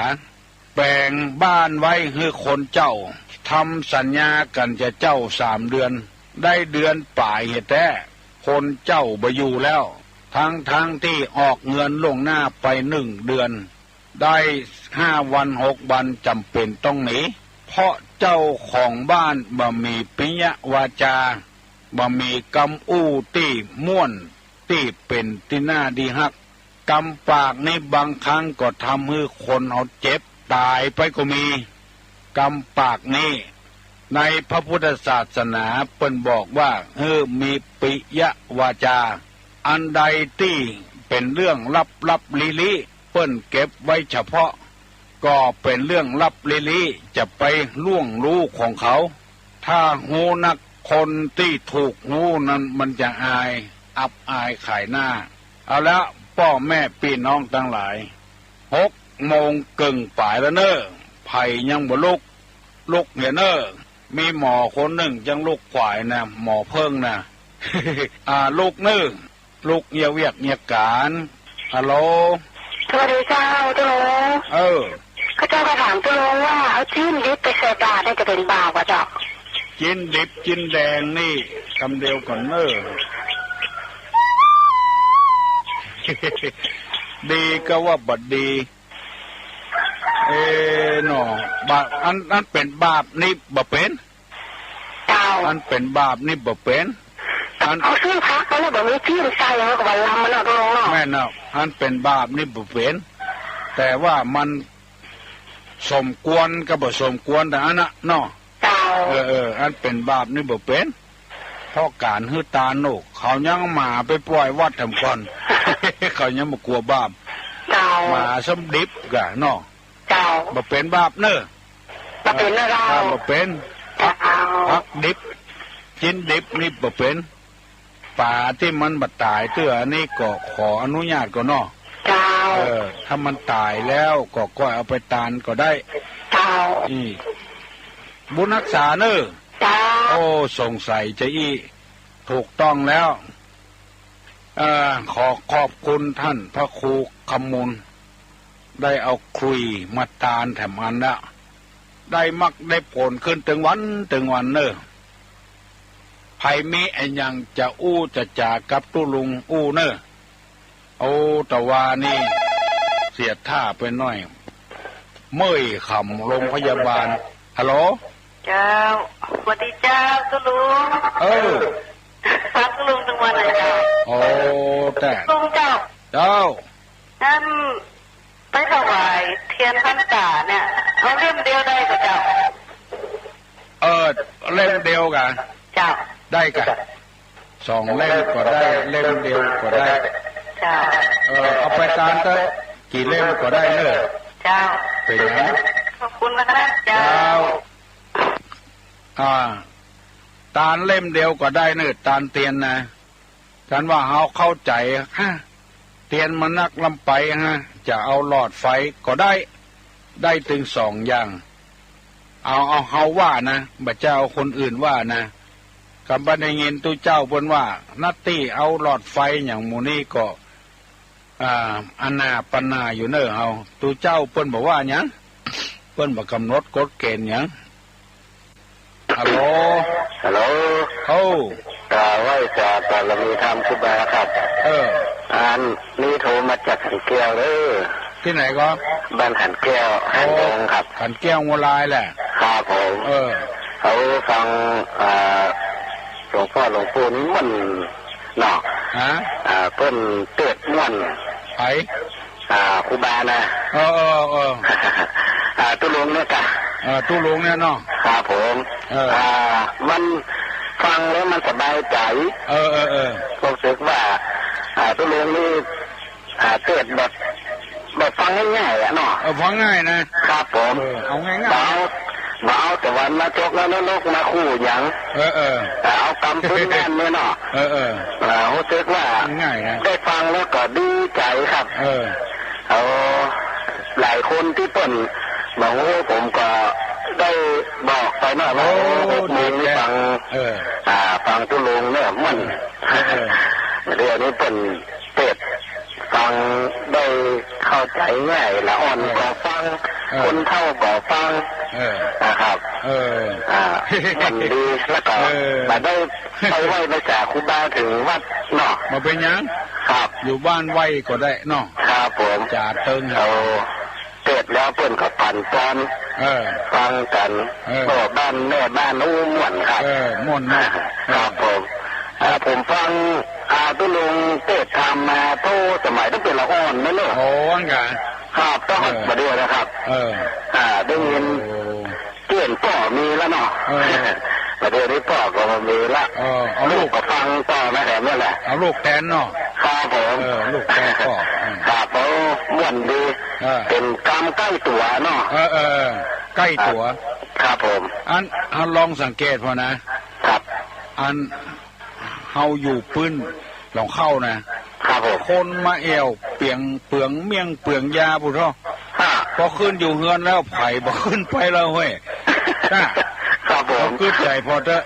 แบ่งบ้านไว้หื้อคนเจ้า ทำสัญญากั๋นจะเจ้าสามเดือน ได้เดือนป๋ายเหียแต๊ คนเจ้าบ่อยู่แล้ว ทั้งๆ ตี้ออกเงินล่วงหน้าไปหนึ่งเดือน ได้ห้าวันหกวันจ๋ำเป๋นต้องหนี เพราะเจ้าของบ้านบ่มีปิยวาจา บ่มีกำอู้ตี้ม่วน ตี้เป๋นตี้น่าดีฮัก กำปากนี้บางครั้งก็ทำหื้อคนเฮาเจ็บต๋ายไปก็มี กำปากนี้ ในพระพุทธศาสนาเปิ้นบอกว่า หื้อมีปิยวาจา อันใดตี้เป๋นเรื่องลับๆ ลี้ๆ เปิ้นเก็บไว้เฉพาะ ก็เป๋นเรื่องลับลี้ๆ จะไปล่วงรู้ของเขา ถ้าฮู้นัก คนตี้ถูกฮู้นั้นมันจะอาย อับอายขายหน้า เอาละ ป้อแม่ปี้น้องตังหลาย หกโมงเกิ่งป๋ายแล้วเน่อ ใผยังบ่ลุก ลุกเหียเน่อ มีหมอคนนึ่งยังลุกกวายนะ หมอเพิ่งนะ อ่า ลุกเน่อ ลุกเหียเวียกเหียก๋าน ฮัลโหล สวัสดีเจ้า ตุ๊ลุง เออ ข้าเจ้าจะถามตุ๊ลุงว่า เอาจิ๊นดิบไปใส่บาตรนี่จะเป๋นบาปก่อเจ้า จิ๊นดิบจิ๊นแดงนี่กำเดียวก่อนเน่อ ดีก็ว่าบ่ดี เอ เนาะ บาป อัน อันเป๋นบาปนี่บ่เป๋น เจ้า อันเป๋นบาปนี่บ่เป๋น อัน เอาซื้อผักมาแล้วบ่มีจิ๊นใส่ เอาก็บ่ลำมันเนาะ ตุ๊ลุงเนาะ แม่นเนาะ อันเป๋นบาปนี่บ่เป๋น แต่ว่ามันสมควรกับบ่สมควร แต่อันน่ะเนาะ เจ้า เออ เออ อันเป๋นบาปนี่บ่เป๋น เพราะก๋านหื้อตานโน่ะ เขายังหมาไปป่วยวัดแถมก่อน เขายังบ่กั๋วบาป เจ้า หมาซ้ำดิบก่ะเนาะ เจ้า บ่เป๋นบาปเน่อ บ่เป๋นเน่อ เออ บ่เป๋น ผัก เจ้า ผักดิบ จิ๊นดิบนี่บ่เป๋น ป๋าตี้มันบ่ต๋ายเตื้อ อันนี้ก็ขออนุญาตก่อนเนาะ เจ้า เออ ถ้ามันต๋ายแล้วก็ก้อยเอาไปตานก็ได้ เจ้า อี บุญฮักษาเน่อ เจ้า โอ้ สงสัยจะอี้ ถูกต้องแล้ว เอ่อ ขอขอบคุณต้านพระครูคำมูล ได้เอาขลุยมาตานแถมอันละ ได้มรรคได้ผลขึ้นตึงวันตึงวันเน่อ ใผมีอะหยังจะอู้จะจ๋ากับตุ๊ลุงอู้เน่อ โอ้ แต่ว่านี่เสียท่าไปหน้อย เมื่อยขำโรงพยาบาล ฮัลโหล เจ้า สวัสดีเจ้า ตุ๊ลุง เออ ฟังตุ๊ลุงตึงวันเลยเจ้า โอ้ แต่ ตุ๊ลุงเจ้า เจ้า อัน ไปถวายเตียนพรรษาเนี่ย เอาเล่มเดียวได้ก่อเจ้า เออ เล่มเดียวก่ะ เจ้า ได้ก่ะ สองเล่มก็ได้ เล่มเดียวก็ได้ เจ้า เออ เอาไปตานเต๊อะ กี่เล่มก็ได้เน่อ เจ้า เป๋นหยัง ขอบคุณนะคะ เจ้า เจ้า อ่า ตานเล่มเดียวก็ได้เน่อ ตานเตียนนะ ฉันว่าเฮาเข้าใจ๋ ฮะ เตียนมันนักล้ำไป ฮะ จะเอาหลอดไฟก็ได้ ได้ตึงสองอย่าง เอา เอาเฮาว่านะ บ่ใจ้เอาคนอื่นว่านะ กำบ่ได้ยินตุ๊เจ้าเปิ้นว่า นัตตี้เอาหลอดไฟอย่างหมู่นี้ก็ อ่า อานาปานาอยู่เน่อเฮา ตุ๊เจ้าเปิ้นบ่ว่าหยัง เปิ้นบ่กำหนดกฎเกณฑ์หยัง ฮัลโหล ฮัลโหล โอ้ อ่า ไหว้สาบารมีธรรมครูบาครับ เออ อันนี้โทรมาจากขันแก้วเด้อ ตี้ไหนก็ บ้านขันแก้ว โอ้ ขันดงครับ ขันแก้วงัวลายแหละ ครับผม เออ เขาฟัง อ่า หลวงพ่อหลวงปู่นิมนต์เนาะ ฮะ อ่า เปิ้นเตศน์ม่วน ไผ อ่า ครูบานะ เออ เออ เออ อ่า ตุ๊ลุงเนี่ยกะ เออ ตุ๊ลุงเนี่ยเนาะ ครับผม เออ อ่า มันฟังแล้วมันสบายใจ๋ เออ เออ เออ รู้สึกว่า อ่า ตุ๊ลุงนี่ อ่า เตศน์แบบ แบบฟังง่ายๆ อะเนาะ เออ ฟังง่ายนะ ครับผม เออ เอาง่ายๆ บ่เอา บ่เอาแต่วันมาจกแล้วนรกมาคู่หยัง เออ เออ แต่เอากำพื้นบ้านเนี่ยเนาะ เออ เออ อ่า รู้สึกว่า ง่ายนะ ได้ฟังแล้วก็ดีใจ๋ครับ เออ เอา หลายคนตี้เปิ้นบ่ฮู้ ผมก็ได้บอกไปเนาะ โอ้ ว่า โอ้ หกโมงนี่ ดีแท้ ฟัง เออ อ่า ฟังตุ๊ลุงเนี่ยม่วน เออ เออ เดี๋ยวนี้เปิ้นเตศน์ฟังได้เข้าใจ๋ง่าย ละอ่อน เออ ก็ฟัง เออ คนเฒ่าก็ฟัง เออ นะครับ เออ อ่า มันดี แล้วก็ เออ บ่ได้ไปไหว้ไปสาครูบาถึงวัดเนาะ บ่เป๋นหยัง ครับ อยู่บ้านไหว้ก็ได้เนาะ ครับผม จ๋าเติง เอา เตศน์แล้วเปิ้นก็ปั่นปอน เออ ฟังกั๋น เออ พ่อบ้านแม่บ้าน อู้ ม่วนครับ เออ ม่วนเนาะ ครับผม อ่า ผมฟัง อ่า ตุ๊ลุงเตศน์ธรรมมา โอ้ สมัยตั้งแต่ละอ่อนนั่นเนาะ โอ้ ว่างั้น ครับ ต้อง เออ บ่าเดี่ยวนะครับ เออ อ่า ได้ยิน โอ้ เตี้ยนป้อมีแล้วเนาะ เออ บ่าเดี่ยวนี้ป้อก็บ่มีละ เออ เอาลูก ลูกก็ฟังป้อมาแถมนั่นแหละ เอาลูกแตนเนาะ ครับผม เออ ลูกแตนป้อ อืม ครับผม ม่วนดี เออ เป๋นกำใก้ตั๋วเนาะ เออ เออ ใก้ตั๋ว ครับผม อัน อันลองสังเกตพอนะ ครับ อัน เฮาอยู่ปื้นหลองเข้านะ ครับผม คนมาแอ่วเปียงเปืองเมี่ยงเปืองยาปุ้นเถาะ อ่า ปอขึ้นอยู่เฮือนแล้วไผบ่ขึ้นไปแล้วเฮ้ย จ้า ครับผม กึ๊ดใจ๋พอเต๊อะ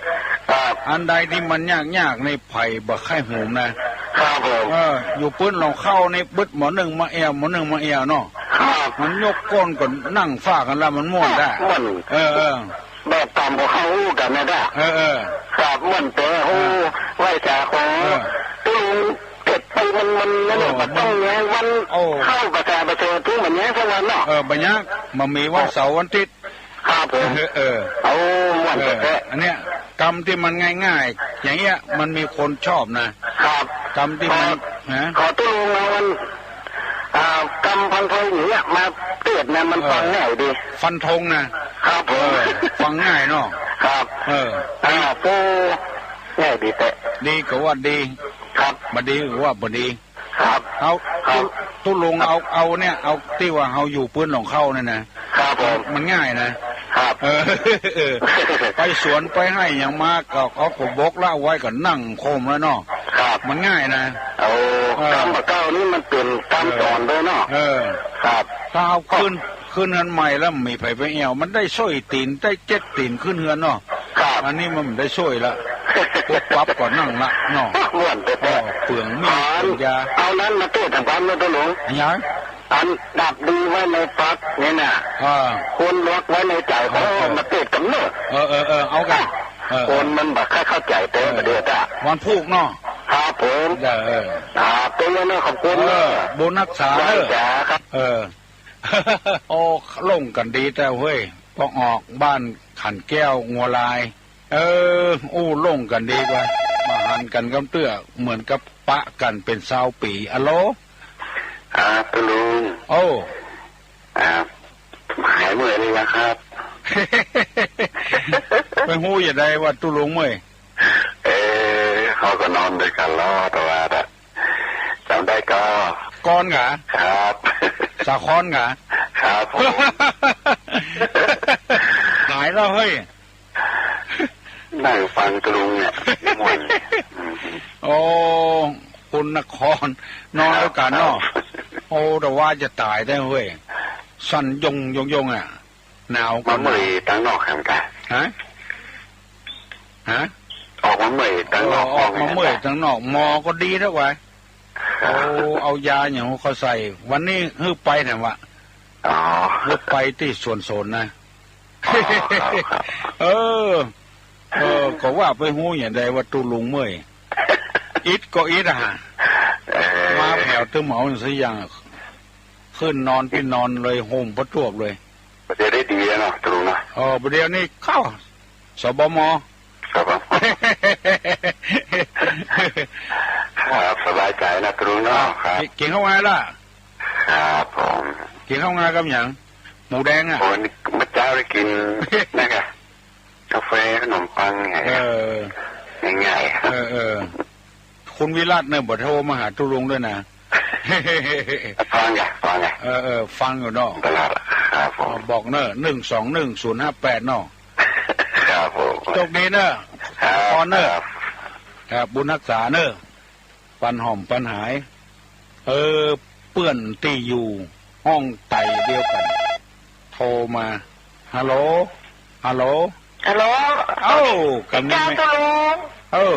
ครับ อันใดตี้มันยากๆ นี่ไผบ่ใค่หูมนะ ครับผม เออ อยู่ปื้นหลองเข้านี่บึดหมอนึ่งมาแอ่ว หมอนึ่งมาแอ่วเนาะ ครับ มันยกก้นก็นั่งฟ้ากั๋นละ มันม่วนได้ ม่วน เออ เออ แบบต๋ามพวกเฮาอู้กั๋นนะจ้ะ เออ เออ ครับ ม่วนแต๊ โอ้ เออ ไหว้สาขอ เออ ตุ๊ลุงเก็บไปมันๆ นั่นแหละ เออ บ่ต้องแย้งวัน โอ้ เข้าประชาประชาชนตี้มันแย้งสักวันเนาะ เออ บ่ยาก บ่มีวันเสาร์วันอาทิตย์ ครับผม เออ เออ โอ้ ม่วนแต๊ เออ อันเนี้ย กำตี้มันง่ายๆ อย่างเงี้ย มันมีคนชอบนะ ครับ กำตี้มัน ขอ ฮะ ขอตุ๊ลุงเอาอัน อ่า กำฟันธงอย่างเงี้ย มาเตศน์นะ มัน เออ ฟังง่ายดี ฟันธงนะ ครับผม เออ ฟังง่ายเนาะ ครับ เออ อ่า โอ้ ง่ายดีแต๊ ดีก็ว่าดี ครับ บ่ดีก็ว่าบ่ดี ครับ เอา ครับ ตุ๊ ตุ๊ลุง ครับ เอา เอาเนี่ย เอาตี้ว่าเฮาอยู่ปื้นหลองเข้าเนี่ยนะ ครับผม มันง่ายนะ ครับ เออ เออ ไปสวนไปไฮ่หยังมาก็ เอาก็บกละไว้ก็นั่งโคมแล้วเนาะ ครับ มันง่ายนะ โอ้ เออ กำบ่าเก่านี่มันเป๋นกำสอนด้วยเนาะ เออ ครับ ถ้าเอาขึ้น ขึ้นเฮือนใหม่แล้วมีไผไปแอ่ว มันได้ส้อยตี๋น ได้เจ็ดตี๋นขึ้นเฮือนเนาะ ครับ อันนี้มันบ่ได้ส้อยละ ปุ๊บปั๊บก็นั่งละเนาะ ม่วนแต๊ เออ เปืองมีด อ๋อ เปืองยา เอานั้นมาเตศน์ถามความเนาะตุ๊ลุง หยัง อันดับดีไว้ในปักนี่น่ะ อ่า ควรลวกไว้ในใจ๋ เออ เออ มาเตศน์กำเนิด เออ เออ เออ เอากั๋น เออ คนมันบ่ค่อยเข้าใจ๋แต๊ เออ บ่าเดี่ยวจ้ะ วันพูกเนาะ ครับผม เออ เออ อ่า เป๋นไงเนาะ ขอบคุณ เออ เนาะ บุญฮักษา ไหว้สาครับ เออ โอ้ ลงกั๋นดีแต๊เฮ้ย ปอออกบ้านขันแก้วงัวลาย เออ อู้ ลงกั๋นดีกว่า บ่หันกั๋นกำเตื้อ เหมือนกับปะกั๋นเป๋นซาวปี๋ อะโหล อ่า ตุ๊ลุง โอ้ อ่า หายเมื่อยหรือยังครับ ไปฮู้จะใดว่าตุ๊ลุงเมื่อย เออ เฮาก็นอนตวยกั๋นลอ แต่ว่า จ๋ำได้ก่อ ก่อนกา ครับ สาคอนกา ครับผม หายแล้วเฮ้ย นั่งฟังตะลุงเนี่ย ม่วน อืม โอ้ คุณนคร นอนด้วยกั๋นเนาะ ครับ โอ้ แต่ว่าจะต๋ายแต๊เว้ย สั่นยงยงยงอะ หนาว มาเมื่อยตังนอกหั้นก่ะ ฮะ ฮะ ออกมาเมื่อยตังนอก เออ ออกมาเมื่อยตังนอก หมอก็ดีแล้ววะ ครับ โอ้ เอายาหยังหื้อข้อยใส่ วันนี้หื้อไปแหนวะ อ๋อ หื้อไปตี้สวนโสนนะ อ๋อ ครับ ครับ เออ เออ ก็ว่าไปฮู้หยังใดว่าตุ๊ลุงเมื่อย อิดก็อิดอะฮะ เออ มาแผวตึงเหมาสักอย่าง ขึ้นนอนตี้นอนเลย ห่มผ้าตวบเลย บ่าเดี่ยวได้ดีแล้วเนาะ ตุ๊ลุงเนาะ เออ บ่าเดี่ยวนี้เข้า สบม ครับผม ครับ สบายใจ๋นะตุ๊ลุงเนาะ ครับ กิ๋น กิ๋นข้าวงาล่ะ ครับผม กิ๋นข้าวงากับหยัง หมูแดงอะ โอ้ นี่เมื่อเจ๊าได้กิ๋น นั่นไง กาแฟ ขนมปังไง เออ ง่ายๆ เออ เออ คุณวิรัตน์เนี่ยบ่โทรมาหาตุ๊ลุงด้วยนะ ฟังไง ฟังไง เออ เออ ฟังอยู่เนาะ ตลอด ครับผม บอกเนอะ หนึ่งสองหนึ่งศูนย์ห้าแปด เนาะ ครับผม โชคดีเนอะ ครับ พรเนอะ ครับ ครับ บุญฮักษาเนอะ ปันหอมปันหาย เออ เปื้อนตี้อยู่ห้องไตเดียวกั๋น โทรมา ฮัลโหล ฮัลโหล ฮัลโหล เอ้า กั๋นนี่ เจ้า แม่ ตุ๊ลุง เออ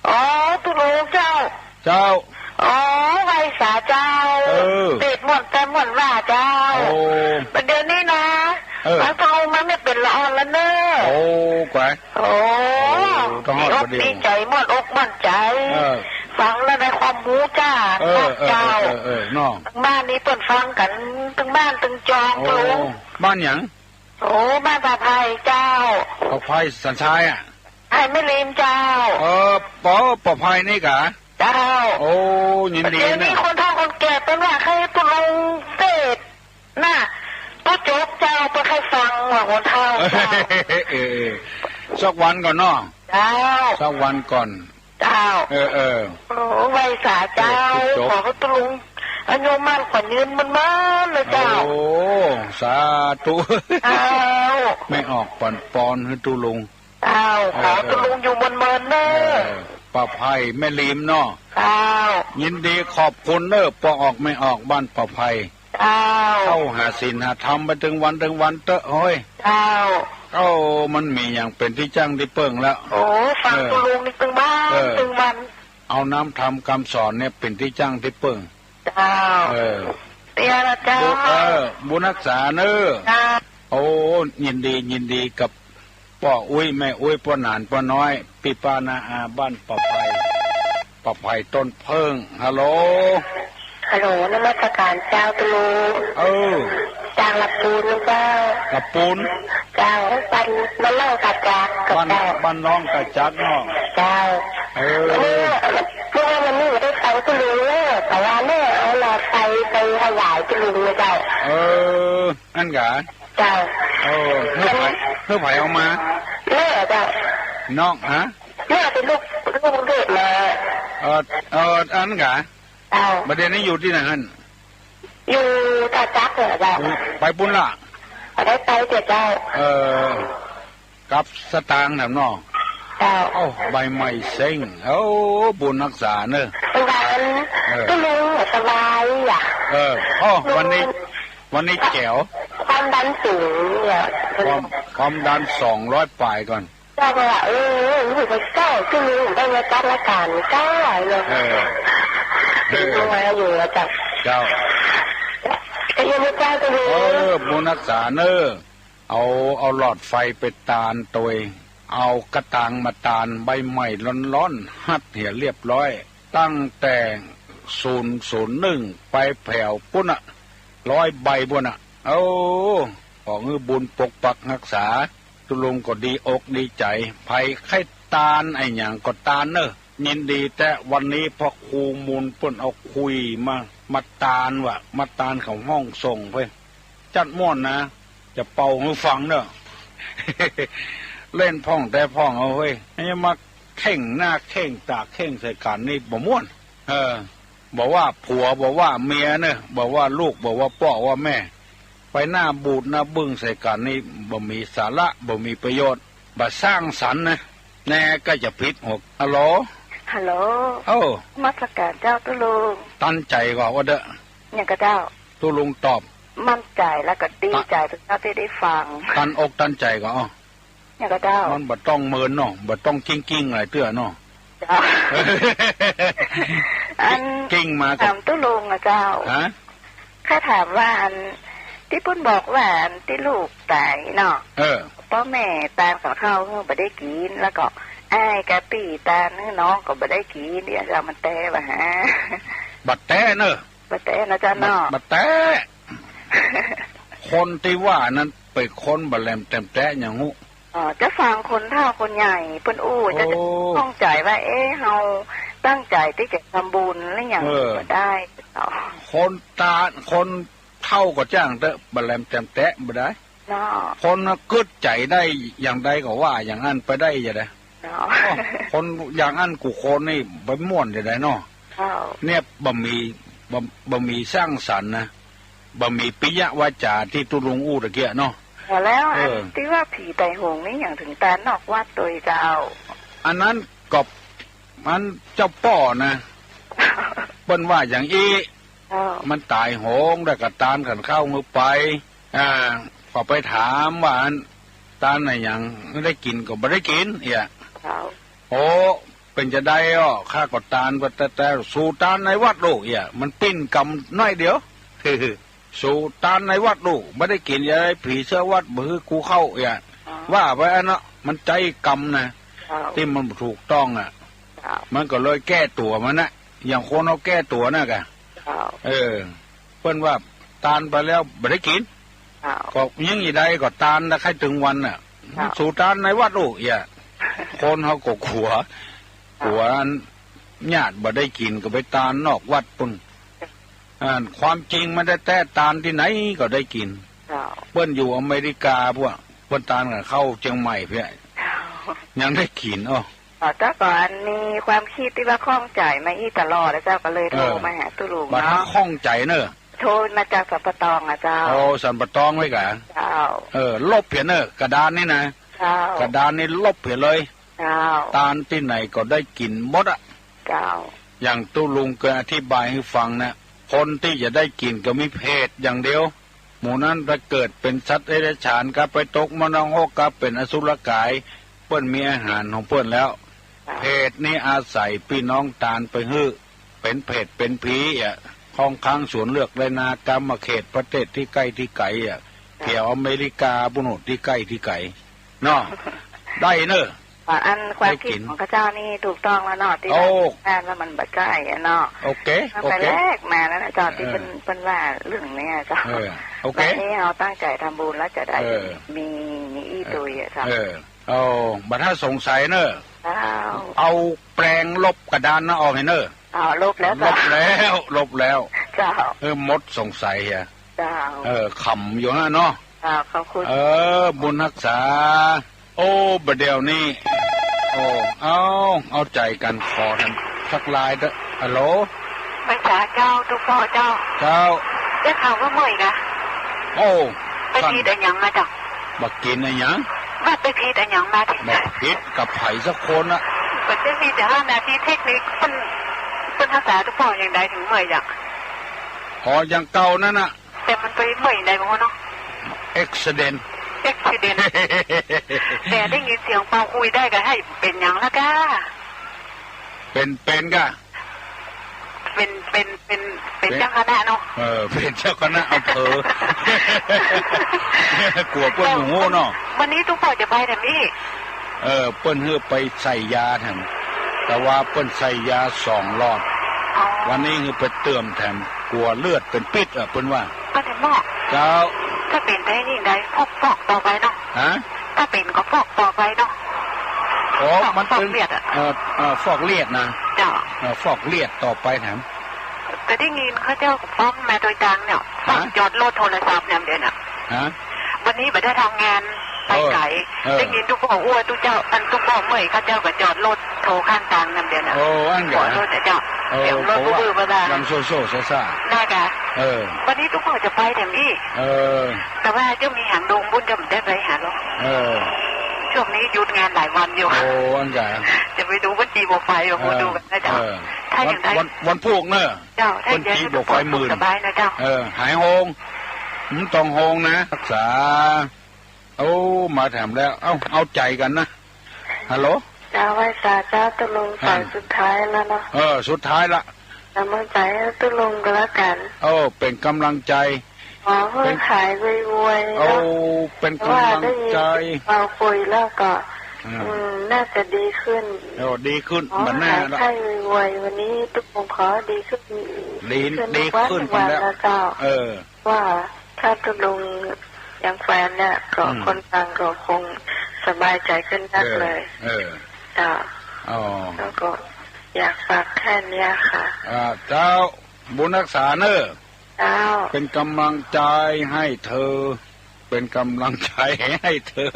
อ๋อ ตุ๊ลุงเจ้า เจ้า อ๋อ ไหว้สาเจ้า เออ เปรตม่วนแปดม่วนว่าเจ้า โอ้ บ่าเดี่ยวนี้นะ เออ ฟังตุ๊ลุงมาไม่เป๋นละอ่อนแล้วเนอะ โอ้ กว่า โอ้ โอ้ ต้องฮอด ดีอก บ่าเดี่ยว ดีใจ๋ ม่วนอกม่วนใจ๋ เออ ฟังแล้วได้ความรู้จ้า เออ เจ้า เออ เออ เออ เนาะ ตึงบ้านนี้เปิ้นฟังกั๋น ตึงบ้านตึงจอง โอ้ ตุ๊ลุง บ้านหยัง โอ้ บ้านป่าไผ่เจ้า ป่าไผ่สันทรายอะ ไผ่แม่ริมเจ้า เออ ป่า ป่าไผ่นี่กะ เจ้า โอ้ ยินดีนะ เดี๋ยวนี้คนเฒ่าคนแก่เปิ้นว่าใค่ตุ๊ลุงเตศน์นะ ตุ๊จบเจ้า เปิ้นใค่ฟังว่าคนเฒ่าเจ้า เออ เออ สักวันก่อนเนาะ เจ้า สักวันก่อน เจ้า เออ เออ โอ้ ไหว้สาเจ้า เออ ตุ๊จบ ขอหื้อตุ๊ลุงอายุมั่นขวัญยืนมันๆ เลยเจ้า โอ้ สาธุ เจ้า แม่ออกปั๋นปอนหื้อตุ๊ลุง เจ้า ขอตุ๊ลุงอยู่เมินๆ เน่อ เออ ป่าไผ่แม่ริมเนาะ เจ้า ยินดีขอบคุณเน่อ ป่าออกแม่ออกบ้านป่าไผ่ เจ้า เข้าหาศีลหาธรรมไปตึงวันตึงวันเต๊อะเฮ้ย เจ้า เอ้า มันมีหยังเป๋นตี้จั้งตี้เปิ้งแล้ว โอ้ ฟังตุ๊ลุงนี่ตึงวัน เออ ตึงวัน เอาน้ำธรรมกำสอนเนี่ยเป๋นตี้จั้งตี้เปิ้ง เจ้า เออ เตี้ยละเจ้า บุ เออ บุญฮักษาเน่อ เจ้า โอ้ ยินดี ยินดีกับป้ออุ๊ย แม่อุ๊ย ป้อหนาน ป้อน้อย ปี้ป้าน้าอาบ้านป่าไผ่ ป่าไผ่ต้นเปิ้ง ฮัลโหล ฮัลโหล นมัสก๋านเจ้าตุ๊ลุง เออ จากละปูนเจ้า ละปูน เจ้า บ้าน บ้านร่องตาจักกับ บ้าน เจ้า บ้านร่องตาจักเนาะ เจ้า เออ เนี่ย เมื่อวันนี้ได้ฟังตุ๊ลุงเน่อ แต่ว่าแม่เอาหลอดไฟไปถวายตุ๊ลุงเน่อเจ้า เออ อั้นกะ เจ้า เออ หื้อใผ หื้อใผเอามา แม่เจ้า น้อง ฮะ แม่เป๋นลูก ลูกกรุงเทพฯมา เออ เออ อั้นกะ เจ้า บ่าเดี่ยวนี้อยู่ตี้ไหนหั้น อยู่ตาจักเน่อเจ้า ไปปู๊นละ บ่ได้ไปเตี้ยเจ้า เออ กับสตางค์แหนมเนาะ เจ้า เอ้า ใบไม้เซ้ง เอ้า บุญฮักษาเน่อ วัน เออ ตุ๊ลุงสบายอะ เออ อ้อ วันนี้ วันนี้แจ๋ว ความดันสูงเนี่ย ความ ความดันสองร้อยป๋ายก่อน เจ้าก็ว่า เออ ลูกเจ้า ตุ๊ลุงได้มาจัดรายก๋านเจ้าเนี่ย เออ เออ มาอยู่อะเจ้า เจ้า แต่ยังไม่เจ้าตุ๊ลุง เออ บุญฮักษาเน่อ เอา เอาหลอดไฟไปตานตวย เอากะตางมาตาน ใบไม้ร้อนๆ หัดเหียเรียบร้อย ตั้งแต่ศูนย์ศูนย์หนึ่ง ไปแผวปู๊นน่ะ ร้อยใบปู๊นน่ะ โอ้ ขอหื้อบุญปกปักฮักษา ตุ๊ลุงก็ดีอกดีใจ๋ ใผใค่ตานอะหยังก็ตานเน่อ ยินดีแต๊ วันนี้พระครูมูลเปิ้นเอาคุยมา มาตานว่ะ มาตานเขาห้องส่งไป จัดม่วนนะ จะเป่าหื้อฟังเน่อ เล่นพ่องแต๊พ่องเอาเฮ้ย อย่ามาเข่งหน้าเข่งต๋าเข่งใส่กั๋นนี่บ่ม่วน เออ บ่ว่าผัว บ่ว่าเมียเน่อ บ่ว่าลูก บ่ว่าป้อว่าแม่ ไปหน้าบูดหน้าบึ้งใส่กั๋นนี่ บ่มีสาระ บ่มีประโยชน์ บ่สร้างสรรค์นะ แน่ใก้จะปิดหก ฮัลโหล ฮัลโหล เอ้า นมัสก๋านเจ้าตุ๊ลุง ตันใจ๋ก่อว่าเต๊อะ หยังก่อเจ้า ตุ๊ลุงตอบ มั่นใจ๋แล้วก็ดีใจ๋ตุ๊ลุงเจ้าตี้ได้ฟัง ตันอกตันใจ๋ก่อ อ้อ หยังก่อเจ้า มันบ่ต้องเมินเนาะ บ่ต้องกริ้งๆ หลายเตื้อเนาะ เจ้า อัน กริ้งมาก่อ ถามตุ๊ลุงอะเจ้า ฮะ ข้าถามว่าอันตี้เปิ้นบอกว่าอันตี้ลูกต๋ายเนาะ เออ ป้อแม่ตานกับข้าวหื้อบ่ได้กิ๋น แล้วก็อ้ายกับปี้ตานหื้อน้องก็บ่ได้กิ๋น เดี๋ยวเจ้ามันแต๊บ่ฮะ บ่แต๊เนอะ บ่แต๊นะเจ้าเนาะ บ่ บ่แต๊ คนตี้ว่านั้นเป๋นคนบ่แหลมแตมแต๊หยังฮู้ อ๋อ จะฟังคนเฒ่าคนใหญ่เปิ้นอู้ จะ โอ้ จะข้องใจ๋ว่า เอ๊ะ เฮาตั้งใจ๋ตี้จะทำบุญหรือหยัง เออ ก็ได้ คนตา คนเฒ่าก็จ้างเต๊อะ บ่แหลมแตมแต๊บ่ได้ เนาะ คนกึ๊ดใจ๋ได้อย่างใดก็ว่าอย่างนั้นไปได้จะได้ เนาะ คนอย่างนั้นกู้คนนี่ไปม่วนจะได้เนาะ เจ้า เนี่ยบ่มี บ่ บ่มีสร้างสรรค์นะ บ่มีปิยวาจาตี้ตุ๊ลุงอู้ตะเกียะเนาะ แล้วอัน เออ ตี้ว่าผีไต๋โหงนี่หยังเถิงตานนอกวัดตวยเจ้า อันนั้นก็มันเจ้าป้อนะ เปิ้นว่าอย่างอี้ เจ้า มันต๋ายโหงแล้วก็ตานขันข้าวหื้อไป อ่า ก็ไปถามว่าอันตานอะหยังได้กิ๋นก็บ่ได้กิ๋นเอี้ย เจ้า โอ้ เป๋นจะใดอ้อ ข้าก็ตานไปแต่ แต่สูตานในวัดลูกเอี้ย มันปิ้นกำน้อยเดียว สูตานในวัดลูก บ่ได้กิ๋น อย่าได้ผีเสื้อวัดบ่หื้อกูเข้าเอี้ย อ๋อ ว่าไปอันเนาะ มันใจ๊กำนะ เจ้า ตี้มันบ่ถูกต้องอะ เจ้า มันก็เลยแก้ตั๋วมันนะ อย่างคนเฮาแก้ตั๋วน่ะก่ะ เจ้า เออ เปิ้นว่าตานไปแล้วบ่ได้กิ๋น เจ้า ก็ยังอีใดก็ตานนะ ใค่เถิงวันน่ะ เจ้า สูตานในวัดลูกเอี้ย คนเฮาก็กั๋ว เจ้า กั๋วอันญาติบ่ได้กิ๋นก็ไปตานนอกวัดปุ้น อันความจริงมันแต๊ๆ ตานตี้ไหนก็ได้กิ๋น เจ้า เปิ้นอยู่อเมริกาพวก เปิ้นตานกับข้าวเจียงใหม่เพี้ย เจ้า ยังได้กิ๋น อ้อ อ๋อ เจ้า ก็อันมีความกึ๊ดตี้ว่าข้องใจ๋มาอี้ตลอดแล้วเจ้า ก็เลยโทรมาหาตุ๊ลุง เออ บัดถ้า เนาะ ข้องใจ๋เนอะ โทรมาจากสันป่าตองอะเจ้า โอ้ สันป่าตองไว้ก่ะ เจ้า เออ ลบเหียเนอะ กระดานนี่นะ เจ้า กระดานนี่ลบเหียเลย เจ้า ตานตี้ไหนก็ได้กิ๋นหมดอะ เจ้า อย่างตุ๊ลุงเกยอธิบายหื้อฟังนะ คนตี้จะได้กิ๋นก็มีเปรตอย่างเดียว หมู่นั้นถ้าเกิดเป๋นสัตว์เดรัจฉานก็ไปตกมนรกก็เป๋นอสุรกาย เปิ้นมีอาหารของเปิ้นแล้ว เจ้า เปรตนี่อาศัยปี้น้องตานไปหื้อ เป๋นเปรตเป๋นผีอะ ข้องค้างสวนเลือกไร่นา กามาเขตประเทศตี้ใก้ตี้ไก๋อะ เจ้า แถวอเมริกาปุ้นตี้ใก้ตี้ไก๋ เนาะ ได้เนอะ อ๋อ อันความกึ๊ด ได้กิ๋น ของข้าเจ้านี่ถูกต้องแล้วเนาะ ตี้ โอ้ ว่า ว่ามันบ่ใจ้อะเนาะ โอเค มันไป โอเค แลกมาแล้วนะเจ้า ตี้ เออ เปิ้น เปิ้นว่าเรื่องเนี้ยเจ้า เออ โอเค วันนี้เฮาตั้งใจ๋ทำบุญแล้วจะได้ เออ มี มีอี้ตวยอะเจ้า เออ เอา บัดถ้าสงสัยเนอะ เจ้า เอาแปรงลบกระดานนั้นออกให้เนอะ อ๋อ ลบแล้วเจ้า ลบแล้ว ลบแล้ว เจ้า เออ หมดสงสัยอะ เจ้า เออ ขำอยู่ฮะเนาะ เจ้า ขอบคุณ เออ บุญฮักษา โอ้ บ่าเดี่ยวนี้ โอ้ เอา เอาใจ๋กั๋น ขอกั๋นสักลายเต๊อะ ฮัลโหล บ่ายสาเจ้า ตุ๊ป้อเจ้า เจ้า ได้ข่าวว่าเมื่อยกะ โอ้ ไปผิดอะหยังมาเจ้า บ่ากิ๋นอะหยัง ว่าไปผิดอะหยังมาเถิง บ่าผิดกับใผสักคนอะ บ่าได้ผิด แต่ว่านาทีเทคนิคเปิ้น เปิ้นฮักษาตุ๊ป้ออย่างใดเถิงเมื่อยอะ อ๋อ อย่างเก่านั้นน่ะ แต่มันไปเมื่อยไหนบ่ฮู้เนาะ อุบัติเหตุ อุบัติเหตุ แต่ได้ยินเสียงเป่าขลุ่ยได้ก็หื้อเป๋นหยังละก้า เป๋น เป๋นก้า เป๋น เป๋น เป๋น เป๋น เป๋นเจ้าคณะเนาะ เออ เป๋นเจ้าคณะอำเภอ กั๋วเปิ้นบ่ฮู้เนาะ วันนี้ตุ๊ป้อจะไปแถมอี้ เออ เปิ้นหื้อไปใส่ยาแถม แต่ว่าเปิ้นใส่ยาสองหลอด อ๋อ วันนี้หื้อไปเติมแถม กั๋วเลือดเป๋นปิดอะ เปิ้นว่า ก็แถมหมอ เจ้า ถ้าเป๋นได้ยิ่งได้ ฟอก ฟอกต่อไปเนาะ ฮะ ถ้าเป๋นก็ฟอกต่อไปเนาะ อ๋อ ฟอก มันเป๋น ฟอกเลือดอะ เออ เออ ฟอกเลือดนะ เจ้า เออ ฟอกเลือดต่อไปแถม ก็ได้ยินเขาเจ้าฟ้องมาโดยตางเนี่ย ฮะ จอดรถโทรศัพท์เนี่ยเดี๋ยวน่ะ ฮะ วันนี้บ่ได้ทำงาน ไปไก๋ เออ เออ ได้ยินตุ๊ป้ออู้ว่าตุ๊เจ้า อันตุ๊ป้อเมื่อย เขาเจ้าก็จอดรถโทรข้างตางนำเดี๋ยวน่ะ โอ้ อั้นกะ จอดรถเจ้า เออ เดี๋ยวรถ เพราะว่า บ่เบิ่งเวลา ยังโซ่ๆ ซ่าๆ น่ากะ เออ วันนี้ตุ๊ป้อจะไปแถมอี้ เออ แต่ว่าเจ้ามีหางดงบุญเจ้าบ่ได้ไปหาหรอก เออ ช่วงนี้หยุดงานหลายวันอยู่ โอ้ อันกะ จะไปดูบั้นจีบ่อไฟ โอ้โห เออ ดูกั๋นนะเจ้า เออ ถ้าอย่างนั้น วัน วัน วันพูกเน่อ เจ้า ถ้าอย่างนั้น บั้นจีบ่อไฟหมื่น สบายนะเจ้า เออ หายโฮง บ่ต้องโฮงนะ ฮักษา โอ้ มาแถมแล้ว เอ้า เอาใจ๋กั๋นนะ ฮัลโหล เจ้า ไหว้สาเจ้าตุ๊ลุง อ่า สายสุดท้ายแล้วเนาะ เออ สุดท้ายละ กำลังใจ๋หื้อตุ๊ลุงก็แล้วกั๋น เออ เป๋นกำลังใจ๋ ขอหื้อหายไวๆ เนาะ โอ้ เป๋นกำลังใจ๋ ว่าได้ยินเปาคุยแล้วก็ อ่า อืม น่าจะดีขึ้น เออ ดีขึ้น ขอหื้อหายไข้ไวๆ วันนี้ตุ๊ลุงขอดีขึ้น ดี ดีขึ้น ดีขึ้น ทุกวัน ทุกวัน แล้ว แล้วเจ้า เออ ว่าถ้าตุ๊ลุงยังแขวนเนี่ย ก็ อืม คนฟังก็คงสบายใจ๋ขึ้นนักเลย เออ เออ เจ้า อ๋อ แล้วก็อยากฝากแค่เนี้ยค่ะ อ่า เจ้า บุญฮักษาเน่อ เจ้า เป๋นกำลังใจ๋หื้อเธอ เป๋นกำลังใจ๋หื้อเธอ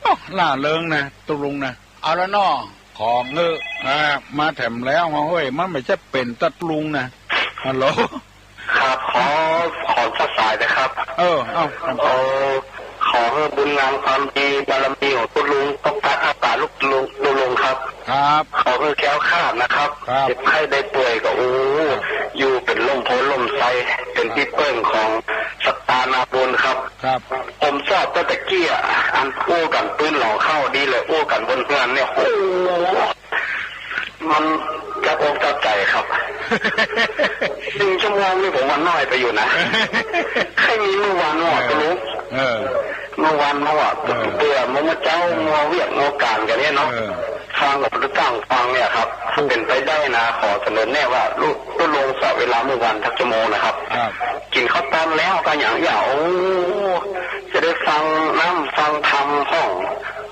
โอ้ ร่าเริงนะ ตุ๊ลุงนะ เอาละเนาะ ขอหื้อ อ่า มาแถมแล้ว เฮ้ย มันบ่ใจ้เป๋นแต่ตุ๊ลุงนะ ฮัลโหล ครับ ขอ ขอสักสายนะครับ เออ เอา เออ ขอหื้อบุญงามความดีบารมีของตุ๊ลุงปกปักรักษาลูกตุ๊ลุง ตุ๊ลุงครับ ครับ ขอหื้อแคล้วคลาดนะครับ ครับ เจ็บไข้ได้ป่วยก็ โอ้ ครับ อยู่เป๋นฮ่มโพธิ์ฮ่มไทร เป๋นตี้เปิ้งของศรัทธานาบุญครับ ครับ ผมชอบตั้งแต่กี้อะ อันอู้กั๋นปื๊ดหล่อเข้าดีเลย อู้กั๋นบนเฮือนเนี่ย โอ้โห มันจับอกจับใจ๋ครับ หนึ่งชั่วโมงนี่ผมว่าน้อยไปอยู่นะ ใค่มีเมื่อวานเนาะ เออ ตุ๊ลุง เออ เมื่อวานเนาะ เออ เปื่อเมื่อเจ๊า เออ มัวเวียกมัวก๋านกั๋นเนี่ยเนาะ เออ ฟังก็บ่ได้ตั้งฟังเนี่ยครับ ถูก เป๋นไปได้นะ ขอเสนอแนะว่า ตุ๊ลุง ตุ๊ลุงเสาะเวลาเมื่อวานสักชั่วโมงนะครับ ครับ กิ๋นข้าวต้มแล้วก็อย่าง อย่าง โอ้ จะได้ฟังน้ำฟังธรรมพ่อง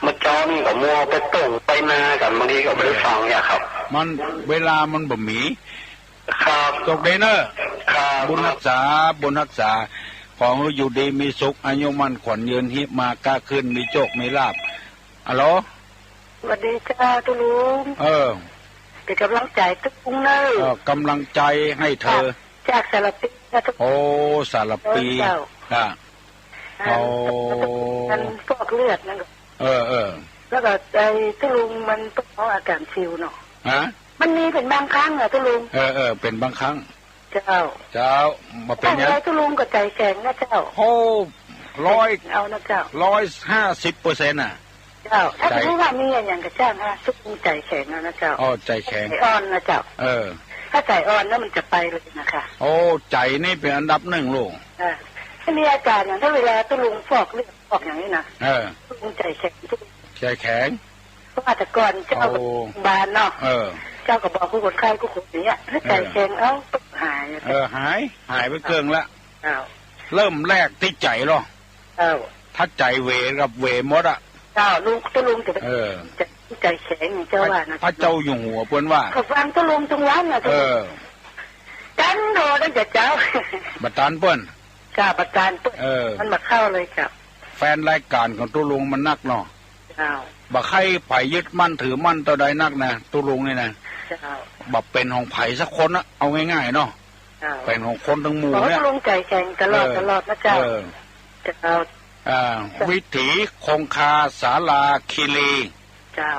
เมื่อเจ๊านี่ก็มัวไปต้งไปนากั๋น บางทีก็บ่ได้ฟังเนี่ยครับ มัน เวลามันบ่มี ครับ โจคดีเน่อ ครับ บุญฮักษา บุญฮักษา ขอหื้ออยู่ดีมีสุข อายุมั่นขวัญยืน ฮิมาก้าขึ้น มีโจคมีลาภ ฮัลโหล สวัสดีเจ้าตุ๊ลุง เออ เป๋นกำลังใจ๋ตุ๊ลุงเน่อ เออ กำลังใจ๋หื้อเธอ จาก จากสารพีนะตุ๊ลุง โอ้ สารพี เจ้า อ่ะ อัน โอ้ อันฟอกเลือดนั่นก็ เออ เออ แล้วก็ไอ้ตุ๊ลุงมันต้องเอาอาก๋านซิวเนาะ ฮะ มันมีเป๋นบางครั้งอะตุ๊ลุง เออ เออ เป๋นบางครั้ง เจ้า เจ้า บ่เป๋นหยัง ตุ๊ลุงก็ใจ๋แข็งนะเจ้า โอ้ ร้อย เอานะเจ้า ร้อยห้าสิบเปอร์เซ็นต์ น่ะ เจ้า ถ้า ใจ๋ สมมุติว่ามีอะหยังก็จ้างฮะ ตุ๊ลุงใจ๋แข็งเอานะเจ้า อ๋อ ใจ๋แข็ง ใจ๋อ่อนนะเจ้า เออ ถ้าใจ๋อ่อนแล้วมันจะไปเลยนะคะ โอ้ ใจ๋นี่เป๋นอันดับหนึ่งลูก เออ ถ้ามีอาก๋านอย่าง ถ้าเวลาตุ๊ลุงฟอกเลือดฟอกอย่างนี้นะ เออ ตุ๊ลุงใจ๋แข็ง ตุ๊ลุงใจ๋แข็ง เพราะว่าแต่ก่อนเจ้า โอ้ ก็บานเนาะ เออ เจ้าก็บอกกู้คนไข้กู้คนอย่างเงี้ย ถ้าใจ๋แข็ง เออ เอ้า หาย เออ หาย หายไปเกิ่งละ เจ้า เริ่มแรกตี้ใจ๋ลอ เจ้า ถ้าใจ๋เหวกับเหวหมดอะ เจ้า ตุ๊ลุง ตุ๊ลุงจะ เออ จะใจ๋แข็งอย่างเจ้าว่านะ พระเจ้าอยู่หัวเปิ้นว่า ข้าฟังตุ๊ลุงตึงวันน่ะ ตุ๊ลุง เออ ตันโดตั้งแต่เจ๊า บ่ตันเปิ้น เจ้า บ่ตันเปิ้น เออ มันบ่เข้าเลยเจ้า แฟนรายก๋านของตุ๊ลุงมันนักเนาะ เจ้า บ่ใค่ใผยึดมั่นถือมั่นเต้าใดนักนะ ตุ๊ลุงนี่นะ เจ้า บ่เป๋นของใผสักคนอะ เอาง่ายๆ เนาะ เจ้า เป๋นของคนตึงหมู่เนี่ย ตุ๊ลุงใจ๋แข็งตลอด เออ ตลอดนะเจ้า เออ เจ้า อ่า วิถีคงคาสาราคีรี เจ้า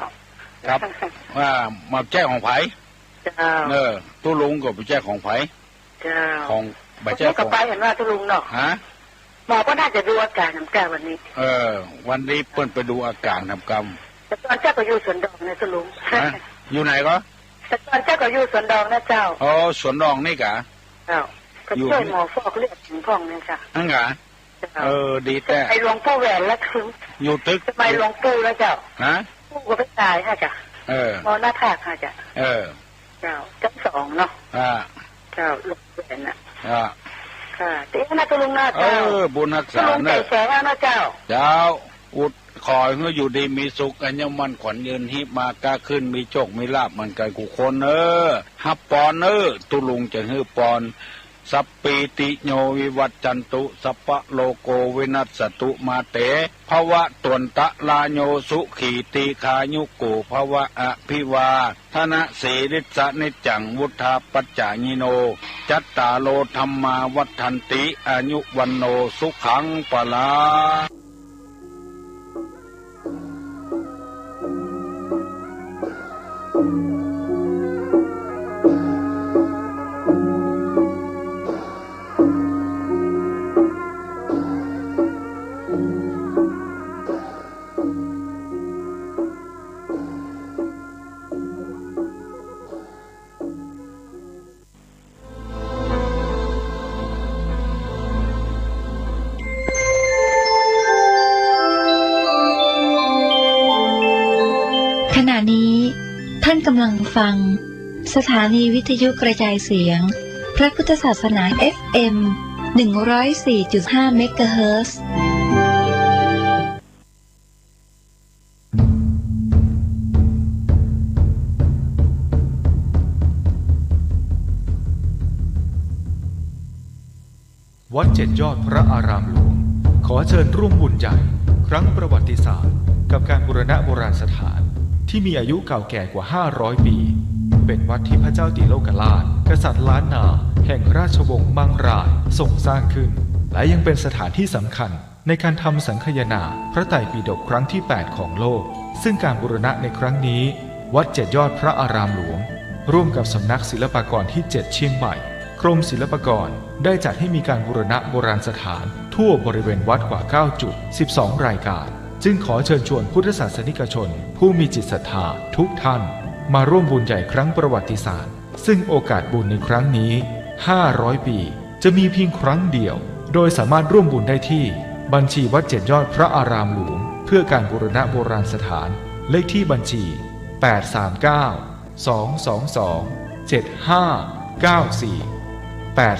ครับ อ่า บ่ใจ้ของใผ เจ้า เออ ตุ๊ลุงก็บ่ใจ้ของใผ เจ้า ของ บ่ใจ้ของ ก็ไปหันว่าตุ๊ลุงเนาะ ฮะ หมอก็น่าจะดูอาก๋านนำก้าวันนี้ เออ วันนี้เปิ้นไปดูอาก๋านนำก้า แต่ก่อนเจ้าก็อยู่สวนดองนะตุ๊ลุง ฮะ อยู่ไหนก็ แต่ก่อนเจ้าก็อยู่สวนดองนะเจ้า อ๋อ สวนดองนี่กะ เจ้า ก็ อยู่ ช่วยหมอฟอกเลือดถึงพ่องเนี่ยค่ะ อั้นกะ เจ้า เออ ดีแต๊ สมัยหลวงปู่แหวนแล้วคือ อยู่ตึก สมัยหลวงปู่แล้วเจ้า ฮะ ปู่ก็ไปต๋ายฮะจ้ะ เออ มรณภาพฮะจ้ะ เออ เจ้า จั้นสองเนาะ อ่า เจ้า หลวงปู่แหวนน่ะ อ่า ค่ะ ตี้นะตุ๊ลุงนะเจ้า เออ บุญฮักษาเน่อ ตุ๊ลุงใจ๋แข็งเอานะเจ้า เจ้า อุด ขอหื้ออยู่ดีมีสุข อายุมั่นขวัญยืน ฮิมาก้าขึ้น มีโจคมีลาภเหมือนกั๋นกู้คนเน่อ ฮับปอนเน่อ ตุ๊ลุงจะหื้อปอน สัพพีติโยวิวัชชันตุ สัพพะโรโกวินัสสะตุ มาเต ภวัตวันตะราโย สุขี ทีฆายุโก ภวะ อภิวาทะนะสีลิสสะ นิจจัง วุฑฒาปัจจายิโน จัตตาโร ธัมมา วัฑฒันติ อายุ วัณโณ สุขัง พลัง ขณะนี้ท่านกำลังฟังสถานีวิทยุกระจายเสียงพระพุทธศาสนา เอฟเอ็ม หนึ่งร้อยสี่จุดห้า เมกะเฮิรตซ์ วัดเจ็ดยอดพระอารามหลวง ขอเชิญร่วมบุญใหญ่ครั้งประวัติศาสตร์ กับการบูรณะโบราณสถาน ที่มีอายุเก่าแก่กว่าห้าร้อยปี เป็นวัดที่พระเจ้าติโลกราช กษัตริย์ล้านนา แห่งราชวงศ์มังราย ทรงสร้างขึ้น และยังเป็นสถานที่สำคัญในการทำสังคายนาพระไตรปิฎกครั้งที่แปดของโลก ซึ่งการบูรณะในครั้งนี้ วัดเจ็ดยอดพระอารามหลวง ร่วมกับสำนักศิลปากรที่เจ็ดเชียงใหม่ กรมศิลปากรได้จัดให้มีการบูรณะโบราณสถานทั่วบริเวณวัดกว่าเก้าจุด สิบสองรายการ จึงขอเชิญชวนพุทธศาสนิกชนผู้มีจิตศรัทธาทุกท่าน มาร่วมบุญใหญ่ครั้งประวัติศาสตร์ ซึ่งโอกาสบุญในครั้งนี้ ห้าร้อยปี จะมีเพียงครั้งเดียว โดยสามารถร่วมบุญได้ที่บัญชีวัดเจ็ดยอดพระอารามหลวง เพื่อการบูรณะโบราณสถาน เลขที่บัญชี แปดสามเก้า สองสองสอง เจ็ดห้าเก้าสี่ แปด